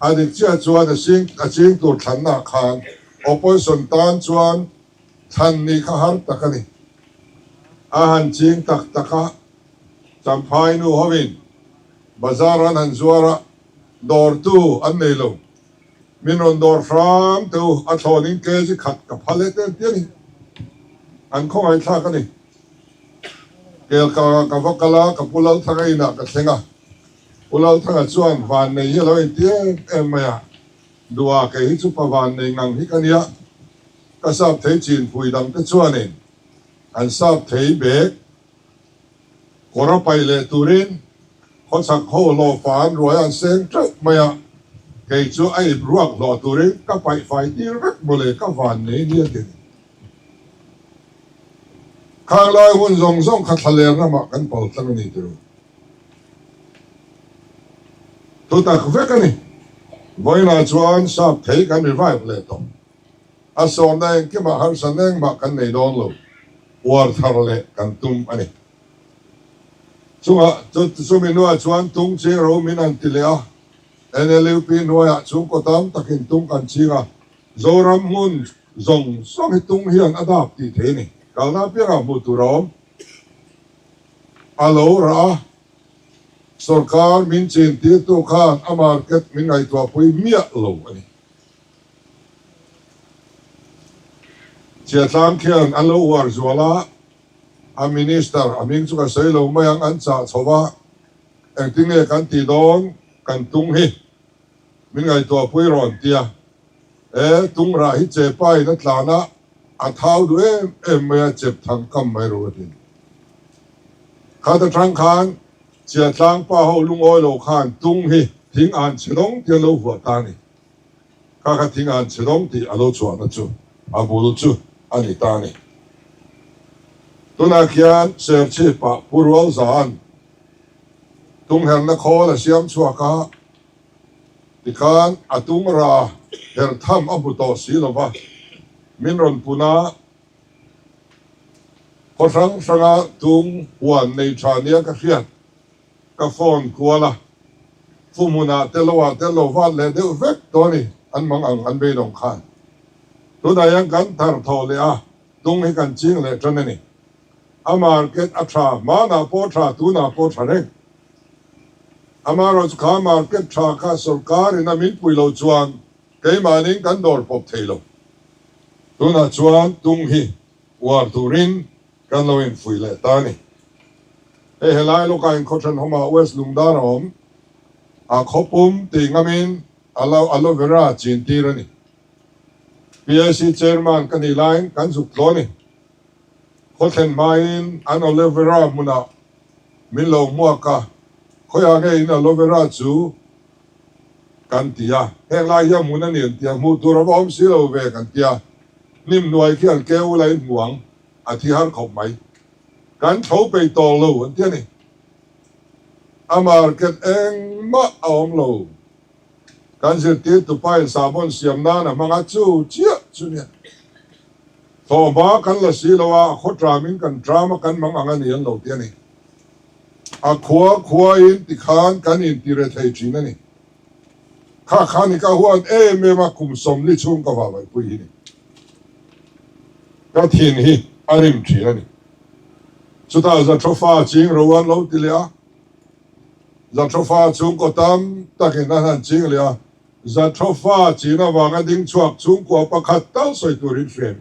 a dik chiah chuan a sing a ching tur thlanna khan opposition tan chuan thlan nih kha har tak a ni. A han ching tak tak a, Champhai nu hovin bazar an han zuar a, dawrtu an nei lo. Min rawn dawr hram teh u, a thlawnin kg khat ka phal e tel tia ni. An khawngaih thlak a ni. Kelkangah ka va kal a, ka Pu Lalthanga inah ka thleng a. Pu Lalthanga chuan vannei hi a lo inti em em mai a, Duha kei hi chu pa vannei ngang hi ka nia, ka sap thei chinpui dangte chuanin an sap thei bek. Kawr a paih leh turin khawchhak ho hlawhfa an ruai an seng teuh mai a, kei chu a ip ruak hlawh turin ka paih fai tir vek mawle ka van nei nia ti ni. Khang lai hun zawng zawng kha thlaler ramah kan pal tlang a ni tiro. Thu tak vek a ni. Vawiinah chuan sap thei kan revive leh tawh. A sawmna engkimah harsa nengmah kan nei dawn lo, uar thar leh kan tum a ni. Chungah chumi hnuah chuan tung ching ro min an ti leh a, NLUP hnuaiah chhungkaw tam takin tung kan ching a, Zoram hmun zawng zawng hi tung hian a dap tih thei a ni. Kalna apiangah hmuh tur a awm. A lo rah a, sorkar min chin tirtu khan a market min ngaihtuahpui miah lo a ni. Chiatlang khian an lo uar zual a, a minister a hming chu ka sawi lo mai ang, an chah chho a, engtin nge kan tih dawn kan tung hi min ngaihtuahpui rawn tia, e tung rah hi che pa in a tlan a, a thau duh em em mai a, chep thang kam mai ru a ti. Khat atang khan Chiatlang pa ho lungawi lo khan tung hi thing an chhe dawng tia lo vuah ta a ni. Kha kha thing an chhe dawng tih a lo chhuahna chu a bul chu a ni ta a ni. Tunah khian Serchhip-ah Pu Rualza'n tungherna khawl a siam chhuak a, tikhan a tung ra her tham a hmu tawh si lo va, min rawn pun a, khaw hrang hranga tung huan nei tha nia ka hriat. Ka phone kual a, Fuhmunah te lo ah te lo vat leh deuh vek tawh a ni, an mang ang an beidawng khan. Tunah hian kan thar thawh leh a, tung hi kan ching leh tan a ni. A market a tha, hmanah pawh tha, tunah pawh tha reng. Amaherawhchu kha market tha kha sorkar in a min pui lo chuan keimahniin kan dawr pawp thei lo. Tunah chuan tung hi uar turin kan lo infuih leh ta a ni. Hei helai lawkah in khawthenawmah West Lungdar a awm a, khawpum tih ngamin aloe aloe vera chin tir a ni. PAC Chairman ka nih laiin kan zuk tlaw a ni. Khawthlen hmain an aloe vera hmunah min lo hmuak a, khawiah nge in aloe vera chu kan ti a, heng lai hian hmun a ni an ti a, hmuh tur a va awm si lo ve kan ti a, hnim hnuai khi an keu ula in hmu ang, a thi har khawp mai. Kan tho peih tawh lo an ti a ni. A market engmah a awm lo. Kan zirtirtu pain sahbawn siam nan a hmang a, chu chiah chu nia. Thawhma kan la si lo a, a khaw tramin kan tram a, kan hmang ang a ni an lo ti a ni. A khua khuain tikhan kan inti re thei thin a ni. Kha khan i ka huat em em a, kum 40 chhung ka vahvaihpui hi ni. Ka thin hi a rim thin a ni. Chutah Zathofa ching ro an lo ti leh a, Zathofa chhungkaw tam takin an han ching leh a, Zathofa chin avanga ding chhuak chhungkua pakhat tal sawi turin hrem.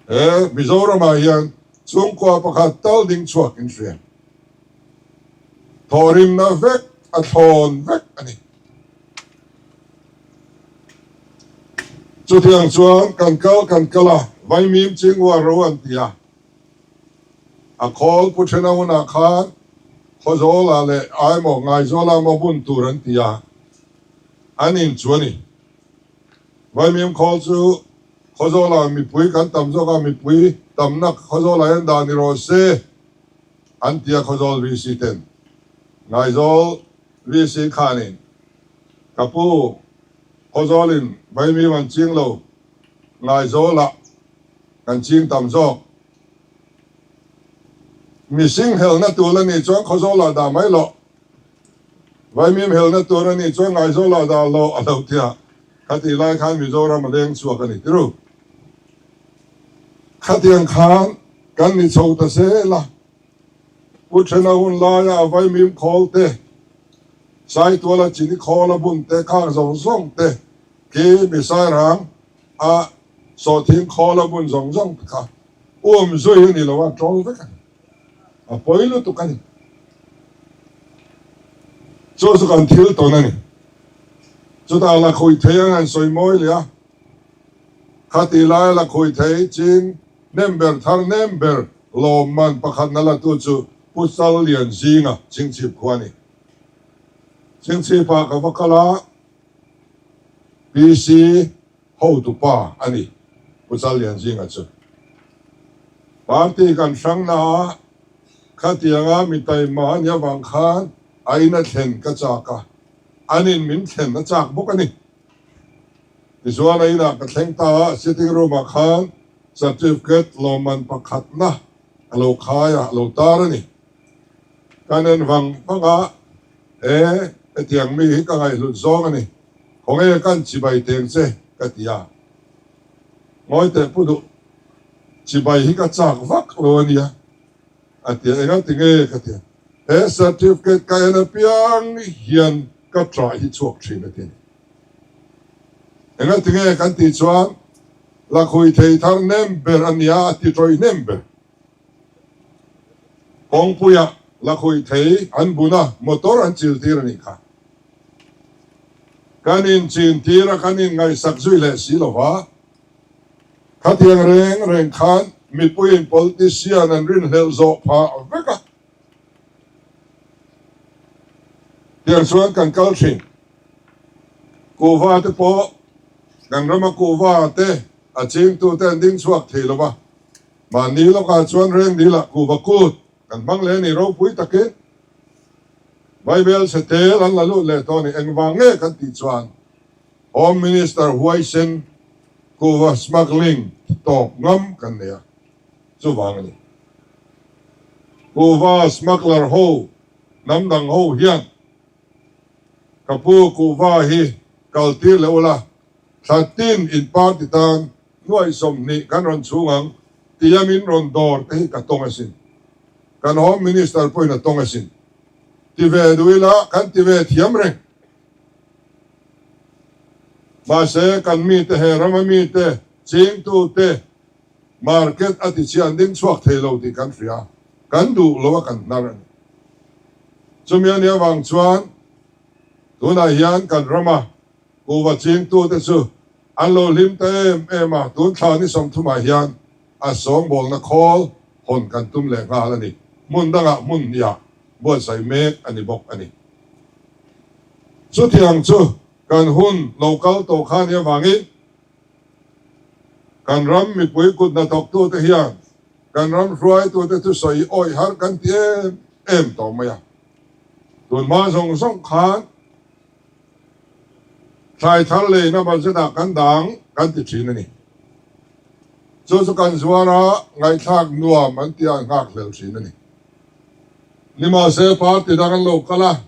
He Mizoramah hian chhungkua pakhat tal ding chhuak in hrem. Thawhrimna vek a thlawn vek a ni. Chutiang chuan kan kal kan kal a, Vaimim Chingua ro an ti a. A khawl pu thena hunah khan Khawzawlah leh Aimaw Ngaizawlah maw bun tur an ti a, an in chu a ni. Vaimim khawl chu Khawzawlah mipui kan tam zawk a, mipui tamna Khawzawlah hian dah ni rawh se an ti a Khawzawl VC ten. Ngaizawl VC khanin ka pu Khawzawlin Vaimim an ching lo, Ngaizawlah kan ching tam zawk. Mihring helna tur a nih chuan Khawzawlah dah mai loh, Vaimim helna tur a nih chuan Ngaizawlah dah loh a lo ti a, khatih lai khan Mizoram a leng chhuak a ni tiru. Khatiang khan kan ni chho ta zel a, Pu Thena hun laia a Vaimim khawl te, Saituala chini khawl a bun te, khang zawng zawng te khi Misairang a Sawhthing khawl a bun zawng zawng te kha um zui a ni lo a, ṭawl vek a ni. A pawi lutuk a ni. Chu chu kan thil tawn a ni. Chutah la khawi thei ang an sawi mawi leh a, khati laia la khawi thei ching nem ber thar nem ber lawmman pakhat na la tu chu Pu Sal Lian zinga Chingchhip khua a ni. Chingchhipah ka va kal a, PC Hotu pa a ni, Pu Challianzinga chu. Party kan hrang na a, khatianga mi taima a nih avang khan a in a thlen ka chak a, an in min thlen a chak bawk a ni. Tichuan a inah ka thleng ta a, sitting room ah khan certificate lawmman pakhatna a lo khai a, a lo tar a ni. Ka nen vang vang a, he hetiang mi hi ka ngaihhlut zawng a ni. Khawnge kan chibai teng che ka ti a, Ngawi teh pu duh, chibai hi ka chak vak lo a nia a ti a, enga ti nge ka ti a, he certificate ka en apiang hian ka ṭah hi chhuak ṭhin a ti a ni. Enga ti nge kan tih chuan lakhui thei thar nem ber a nia a ti ṭawih hnem ber. Kawngpuia lakhui thei an bun a, motor an chil tir a nih kha. Kan inchin tir a, kan inngaihsak zui leh si lo va. Khatiang reng reng khan mipuiin politician an rinhlelh zawh phah vek a. Tiang chuan kan kal thin. Kuhva te pawh kan rama kuhva te a chingtute an ding chhuak thei lo va. Mahni lawkah chuan reng dilah kuhva kut kan hmang leh a ni ropui takin. Bible chhe tel an la lut leh tawh a ni. Engvang nge kan tih chuan Home Minister huaisen kuhva smuggling tawp ngam kan nei a, chuvang a ni. Kuhva smuggler ho hnam dang ho hian ka pu kuhva hi kal tir leh ula, thla tin in party tan nuaih 20 kan rawn chhung ang. Tia min rawn dawr te hi ka tawng asin. Kan Home Minister pawhin a tawng asin. Ti ve duh ila kan ti ve thiam reng. Mahse kan mite he rama mite, chingtute market a ti chian ding chhuak thei lo tih kan hria. Kan duh lo a kan hnar a ni. Chumi a nih avang chuan tunah hian kan rama Kuhva chingtute chu an lo hlim ta em em a, tun thla ni 30 ah hian a sawngbawlna khawl hawn kan tum leh nghal a ni. Hmun dangah hmun hniah buatsaih mek a ni bawk a ni. Chutiang chu kan hun lo kal tawh kha ni avangin kan ram mipui kut hnathawktute hian kan ram hruaitute thusawi awih har kan ti em em tawh mai a. Tun hma zawng zawng khan Thlai thar leina budget ah kan dang kan ti thin a ni. Chu chu kan zuar a, ngaihthlak nuam an tia an nghak hlel thin a ni. Nimahse party dang an lo kal a,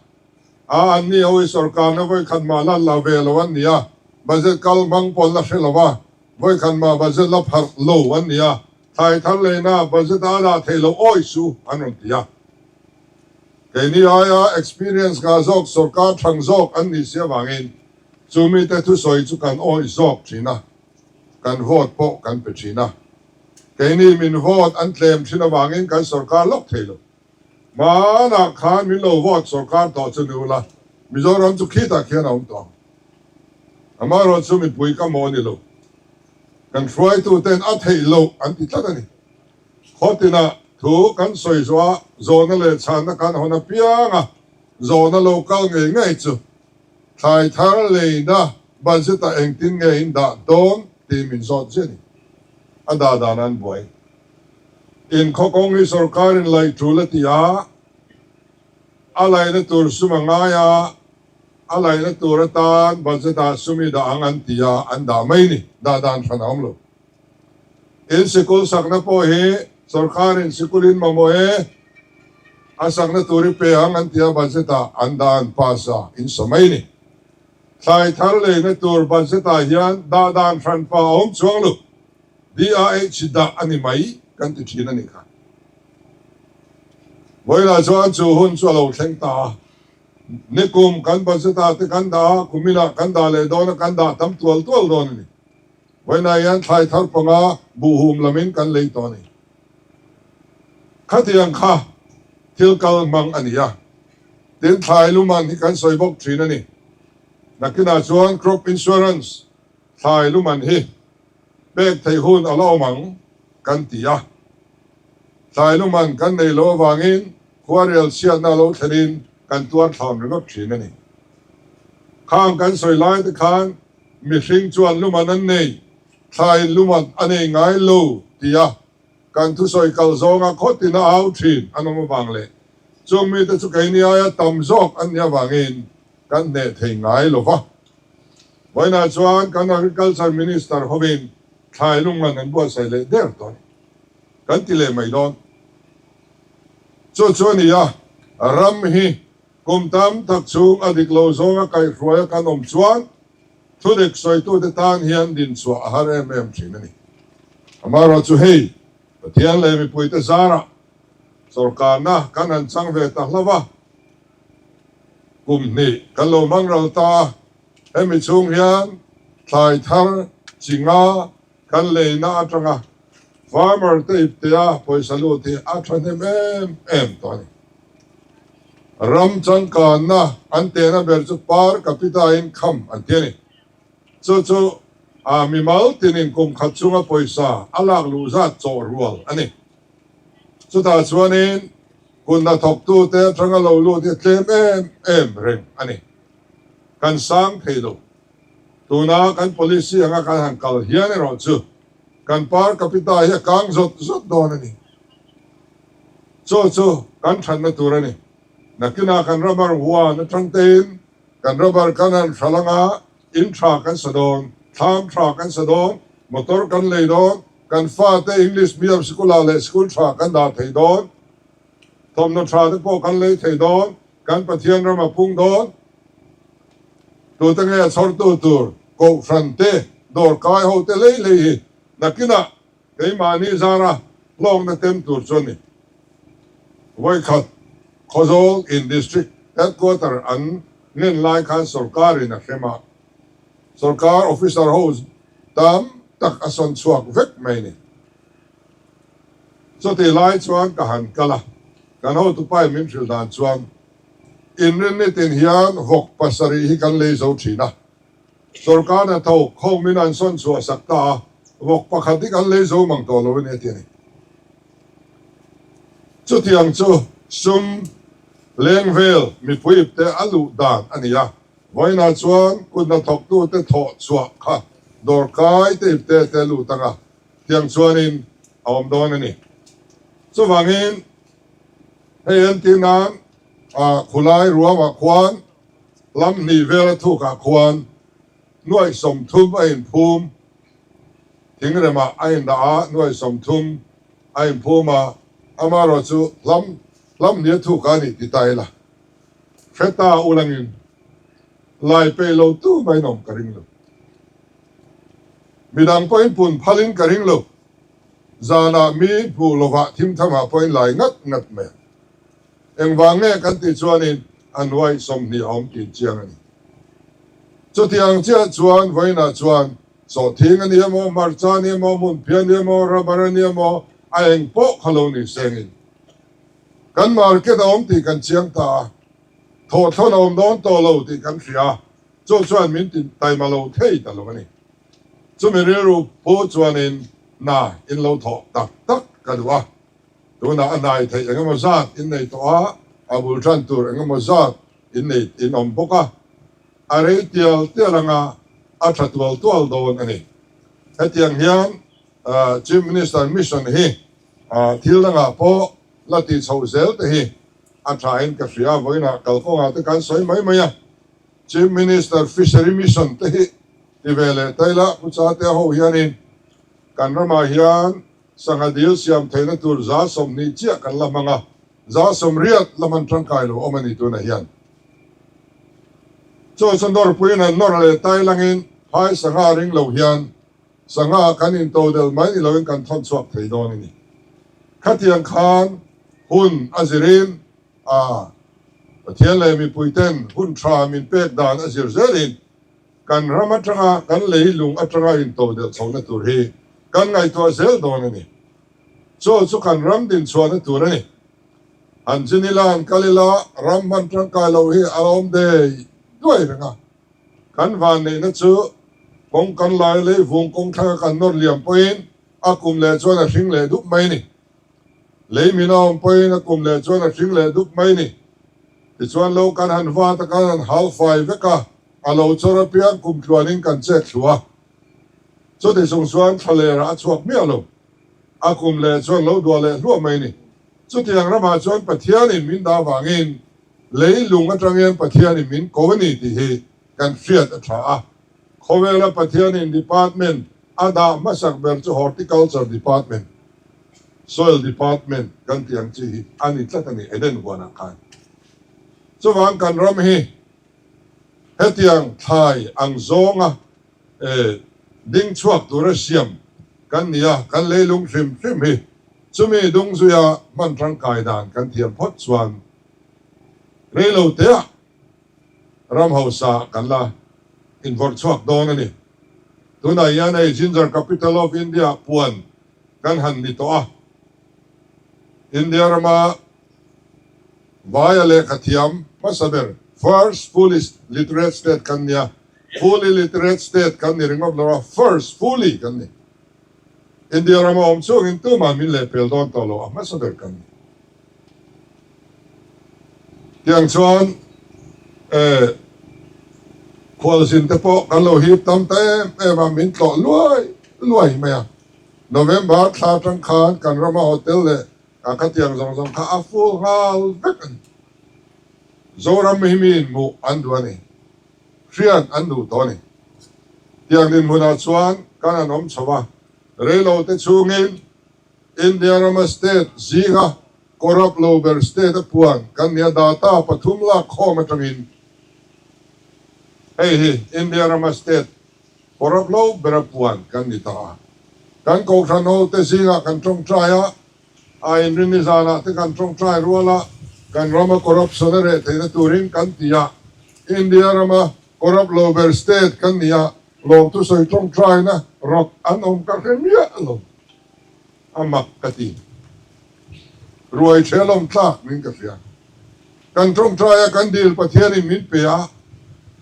a an ni ho hi sorkarna vawikhat mah la la ve lo an ni a, budget kal hmang pawn la hre lo a, vawikhat mah budget la pharh lo an ni a, thlai thar leina budget a dah thei lo awi su an rawn ti a. Keini aia experience ngah zawk sorkar thang zawk an nih si avangin chu mite thusawi chu kan awih zawk thin a, kan vote pawh kan pe thin a. Keini min vote an tlem thin avangin kan sorkar lawk thei lo. Hmanah khan min lo vote sorkar tawh chu ni ula, Mizoram chu khitah khian a awm tawh ang. Amaherawhchu mipui ka maw ni lo. Kan hruaituten a theih loh an ti tlat a ni. Khawtinah thu kan sawi zuah zawhna leh chhanna kan hawn apiang a, zawhna lo kal ngei ngei chu thlai thar leina budget ah engtin nge in dah dawn tih min zawt ziah a ni. A dah dan an buai. In khaw kawng hi sorkar in laih tul a ti a, a laihna tur sum a ngai a, a laihna tur atan budget ah sum i dah ang an ti a, an dah mai ni. Dah dan hran a awm lo. In sikul sakna pawh hi sorkarin sikulin mamawh e, a sakna tur i pe ang an tia budget ah an dah an pass a, in sa mai ni. Thlai thar leina tur budget ah hian dah dan hran pa a awm chuang lo, DRH dah a ni mai kan ti thin a nih kha. Vawilah chuan chu hun chu a lo thleng ta a, nikum kan budget ah te kan dah a, kuminah kan dah leh dawn a, kan dah tam tual tual dawn a ni. Vawiinah hian thlai thar panga buhhum lamin kan lei tawh a ni. Khatiang kha thil kal hmang a ni a, tin thlai luman hi kan sawi bawk thin a ni. Nakinah chuan crop insurance thlai luman hi pek theih hun a la awm ang kan ti a. Thlai luman kan nei loh avangin khuarel chhiatna lo thlenin kan tuar thlam ringawt thin a ni. Khang kan sawi lai te khan Mihring chuan luman an nei, thlaiin luman a nei ngai lo tia kan thusawi kal zawnga khawtin a au thin an awm avang leh chung mite chu keini aia tam zawk an nih avangin kan hneh thei ngai lo va. Vawiinah chuan kan Agriculture Minister hovin thlai lungman an buatsaih leh der tawh a ni. Kan ti leh mai dawn. Chu chu a ni a, ram hi Kum tam tak chhung a dik lo zawnga kaihhruaia kan awm chuan thudik sawitute tan hian dinchhuah a har em em thin a ni. Amaherawh chu hei, Pathian leh mipuite zarah sawrkarna kan han chang ve ta hlauh a, kum hnih kan lo hmang ral ta a, hemi chhung hian thlai thar chi nga kan leina atanga farmer te iptea pawisa lut hi a thahnem em em tawh a ni. Ram changkanna an tehna ber chu per capita income an ti a ni. Chu chu a mimal tinin kum khat chunga pawisa a lak luh zat chawh rual a ni. Chutah chuanin kun hnathawktute atanga lo lut hi a tlem em em reng a ni. Kan sang thei lo. Tuna kan policy anga kan han kal hian erawh chu kan per capita hi a kang zawt zawt dawn a ni. Chu chu kan thatna tur a ni. Nakinah kan rubber huan atang tein kan rubber kan han hral anga in tha kan sa dawn, thlam tha kan sa dawn, motor kan lei dawn, kan fate English medium sikul ah leh school tha kan dah thei dawn, thawmhnaw tha te pawh kan lei thei dawn, kan Pathian ram a phung dawn. Tute nge a chhawrtu tur Kohhran te, dawrkai ho te lei lei hi nakinah. Keimahni zara hlawkna tem tur chu a ni. Vawikhat Khawzawl in District Headquarter an ngen lai khan sorkar in a hrem a, sorkar officer ho tam tak a sawn chhuak vek mai ni. Chutih lai chuan ka han kal a, kan hotupa in min hrilh dan chuan inrinni tin hian vawk pasarih hi kan lei zo thin a, Sorkar hnathawk home in an sawn chhuah sak ta a, vawk pakhat hi kan lei zo mang tawh lo a ni a ti a ni. Chutiang chu sum leng vel mipui ipte a luh dan a ni a, vawiinah chuan kut hnathawktute thawh chhuah kha dawrkai te ipte te lut anga tiang chuanin a awm dawn a ni. Chuvangin hei entir nan khulai ruamah khuan Lam hnih vela thukah khuan nuaih 30 a inphum, thingremah a indah a, nuaih 30 a inphum a, amaherawh chu hlam hlam hnih a thuk a nih ti ta ila, hre ta ulangin lai peih lo tu mai in awm ka ring lo. Midang pawhin pun phalin ka ring lo, zanah mi hmuh lovah thimthamah pawhin lai ngat ngat mai ang. Engvang nge kan tih chuanin a hnuai 20 a awm tih chiang a ni. Chutiang chiah chuan vawiinah chuan sawhthing a ni emaw, hmarcha a ni emaw, hmunphiah a ni emaw, rubber a ni emaw, a eng pawh kha lo ni sengin kan market a awm tih kan chiang ta a, thawhthlawn a awm dawn tawh lo tih kan hria a, chu chuan min ti taima lo thei ta lo a ni. Chumi rilru pu chuanin na in lo thawh tak tak ka duh a. Tunah a hnai theih eng emaw zat in nei tawh a, a bul tan tur eng emaw zat in nei in awm bawk a, a rei tial tial anga a tha tual tual dawn a ni. Hetiang hian Chief Minister mission hi thil dangah pawh la tih chhoh zel te hi a thain ka hria, vawiinah kalkawngah te kan sawi mai mai a, Chief Minister Fishery Mission te hi ti ve leh ta ila, Pu Chatea ho hianin kan ramah hian Sangha dil siam theihna tur 20 chiah kan la hmang a, 80 la hman tangkai lo awm a ni tunah hian. Chaw chu nawrpuiin an nawr leh tai langin phai sangha ring lo hian sangha kan into del mai ni loin kan thawn chhuak thei dawn a ni. Khatiang khan hun a zirin a Pathian leh mipuiten hun tha min pek dan a zir zelin Kan ram atanga kan lei lung atanga intodelh chhohna tur hi kan ngaihtuah zel dawn a ni. Chaw chu kan ram din chhuahna tur a ni. Han chin ila han kal ila ram hman tangkai loh hi a awm dei duai reng a. Kan vanneihna chu kawng kan lai lei vung kawng thlanga kan nawr liam pawhin a kum leh chuan a hring leh dup mai a ni. Lei min a awm pawhin a kum leh chuan a hring leh dup mai a ni. Tichuan lo kan han vat a kan han hal fai vek a. A lo chawr apiang kum tluanin kan chet thlu a, chuti chung chuan thlalerah a chhuak miah lo. A kum leh chuan lo duah leh hluah mai ni. Chutiang ramah chuan Pathianin min dah avangin lei lung atangin Pathianin min ko a ni tih hi kan hriat a tha a. Khawvela Pathianin department a dah hmasak ber chu Horticulture Department, Soil Department kan tih ang chi hi a ni tlat a ni Eden huanah khan. Chuvang kan ram hi Hetiang thlai ang zawnga ding chhuak tura siam kan ni a, kan leilung hrim hrim hi chumi dung zuia hman tangkai dan kan thiam phawt chuan reilo teah ram hausa kan la invawrh chhuak dawn a ni. Tunah hian hei Ginger Capital of India puan kan han ni tawh a, India rama Vaia lehkha thiam hmasa ber, first fully literate state kan nia, fully literate state kan ni ringawt lo a, first fully kan ni. India rama awm chungin tumah min lehpel dawn tawh lo a hmasa ber kan ni. Tiang chuan eh khualzin te pawh kan lo hip tam ta em em a, min tlawh luai luai mai a. November thla atang khan kan rama hotel leh A khatiang zawng zawng kha a full nghal vek a ni. Zoram hi miin hmuh an duh a ni. Hriat an duh tawh a ni. Tiang dinhmunah chuan kan han awm chho a, reilote chhungin India rama state zinga corrupt lo ber state a puan kan nia data pathum lak khawm atangin hei hi India rama state corrupt lo bera puan kan ni ta a. Kan Kohhran ho te zingah kan tawngtai a, a inrinni zanah te kan tawngtai rual a, kan rama corruption a reh theihna turin kan ti a, India rama corrupt lo ber state kan ni a, lawmthusawi tawngtaina rawt an awm ka hre miah lo. A mak ka ti. Ruai ṭhelawm tlak min ka hria. Kan tawngtaia kan dil Pathianin min pe a,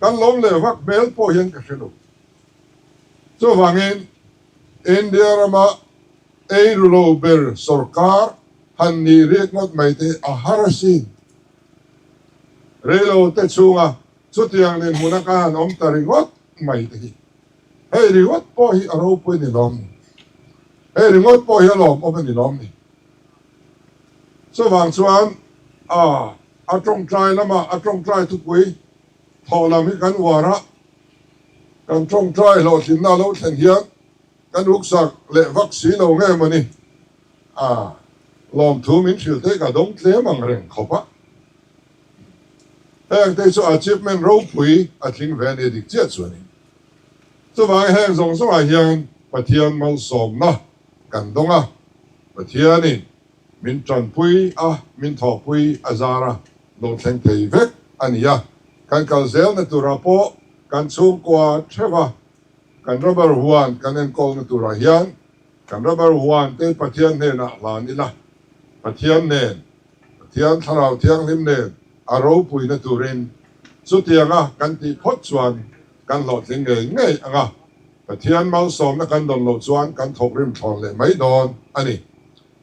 kan lawm leh vak hmel pawh hian ka hre lo. Chuvangin India rama ei ru lo ber sorkar han nih riak ngawt mai te a har asin. Reilo te chhunga chutiang dinhmuna ka han awm ta ringawt mai te hi. Hei ringawt pawh hi a ropui ni lawm ni. Hei ringawt pawh hi a lawmawm a ni lawm ni. Chuvang chuan a a tawngtai lama a tawngtai thupui thawh lam hi kan uar a, kan tawngtai hlawhtlinna a lo thlen hian kan uksak leh vak si lo nge mawni a lawmthu min hrilh te ka dawng tlem ang reng khawp a. Heng te chu achievement ropui a tling ve a ni dik chiah chuanin. Chuvangin heng zawng zawngah hian Pathian malsawmna kan dawng a, Pathianin min tanpui a, min thawhpui a zar a lo thleng thei vek a ni a. Kan kal zelna turah pawh kan chhungkua theuh a, kan rubber huan kan enkawlna turah hian kan rubber huan te Pathian hnenah hlan ila, Pathian nen, Pathian Thlarau Thianghlim nen a ropuina turin chutianga kan tih phawt chuan kan hlawhtling ngei ngei ang a, Pathian malsawmna kan dawn loh chuan kan thawkrim thlawn leh mai dawn a ni.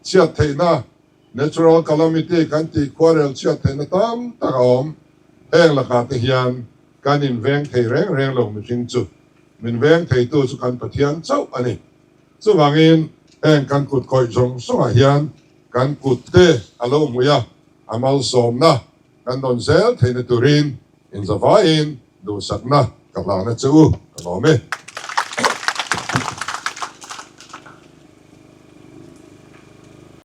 Chhiat theihna, natural calamity, kan tih khuarel chhiat theihna tam tak a awm. Heng lakah te hian kan inveng thei reng reng lo mihring chu min veng theitu chu kan Pathian chauh a ni. Chuvangin heng kan kut khawih zawng zawngah hian kan kut te a lo hmui a, a malsawmna kan dawn zel theihna turin inzavaiin duhsakna ka hlahna che u ka lawm e.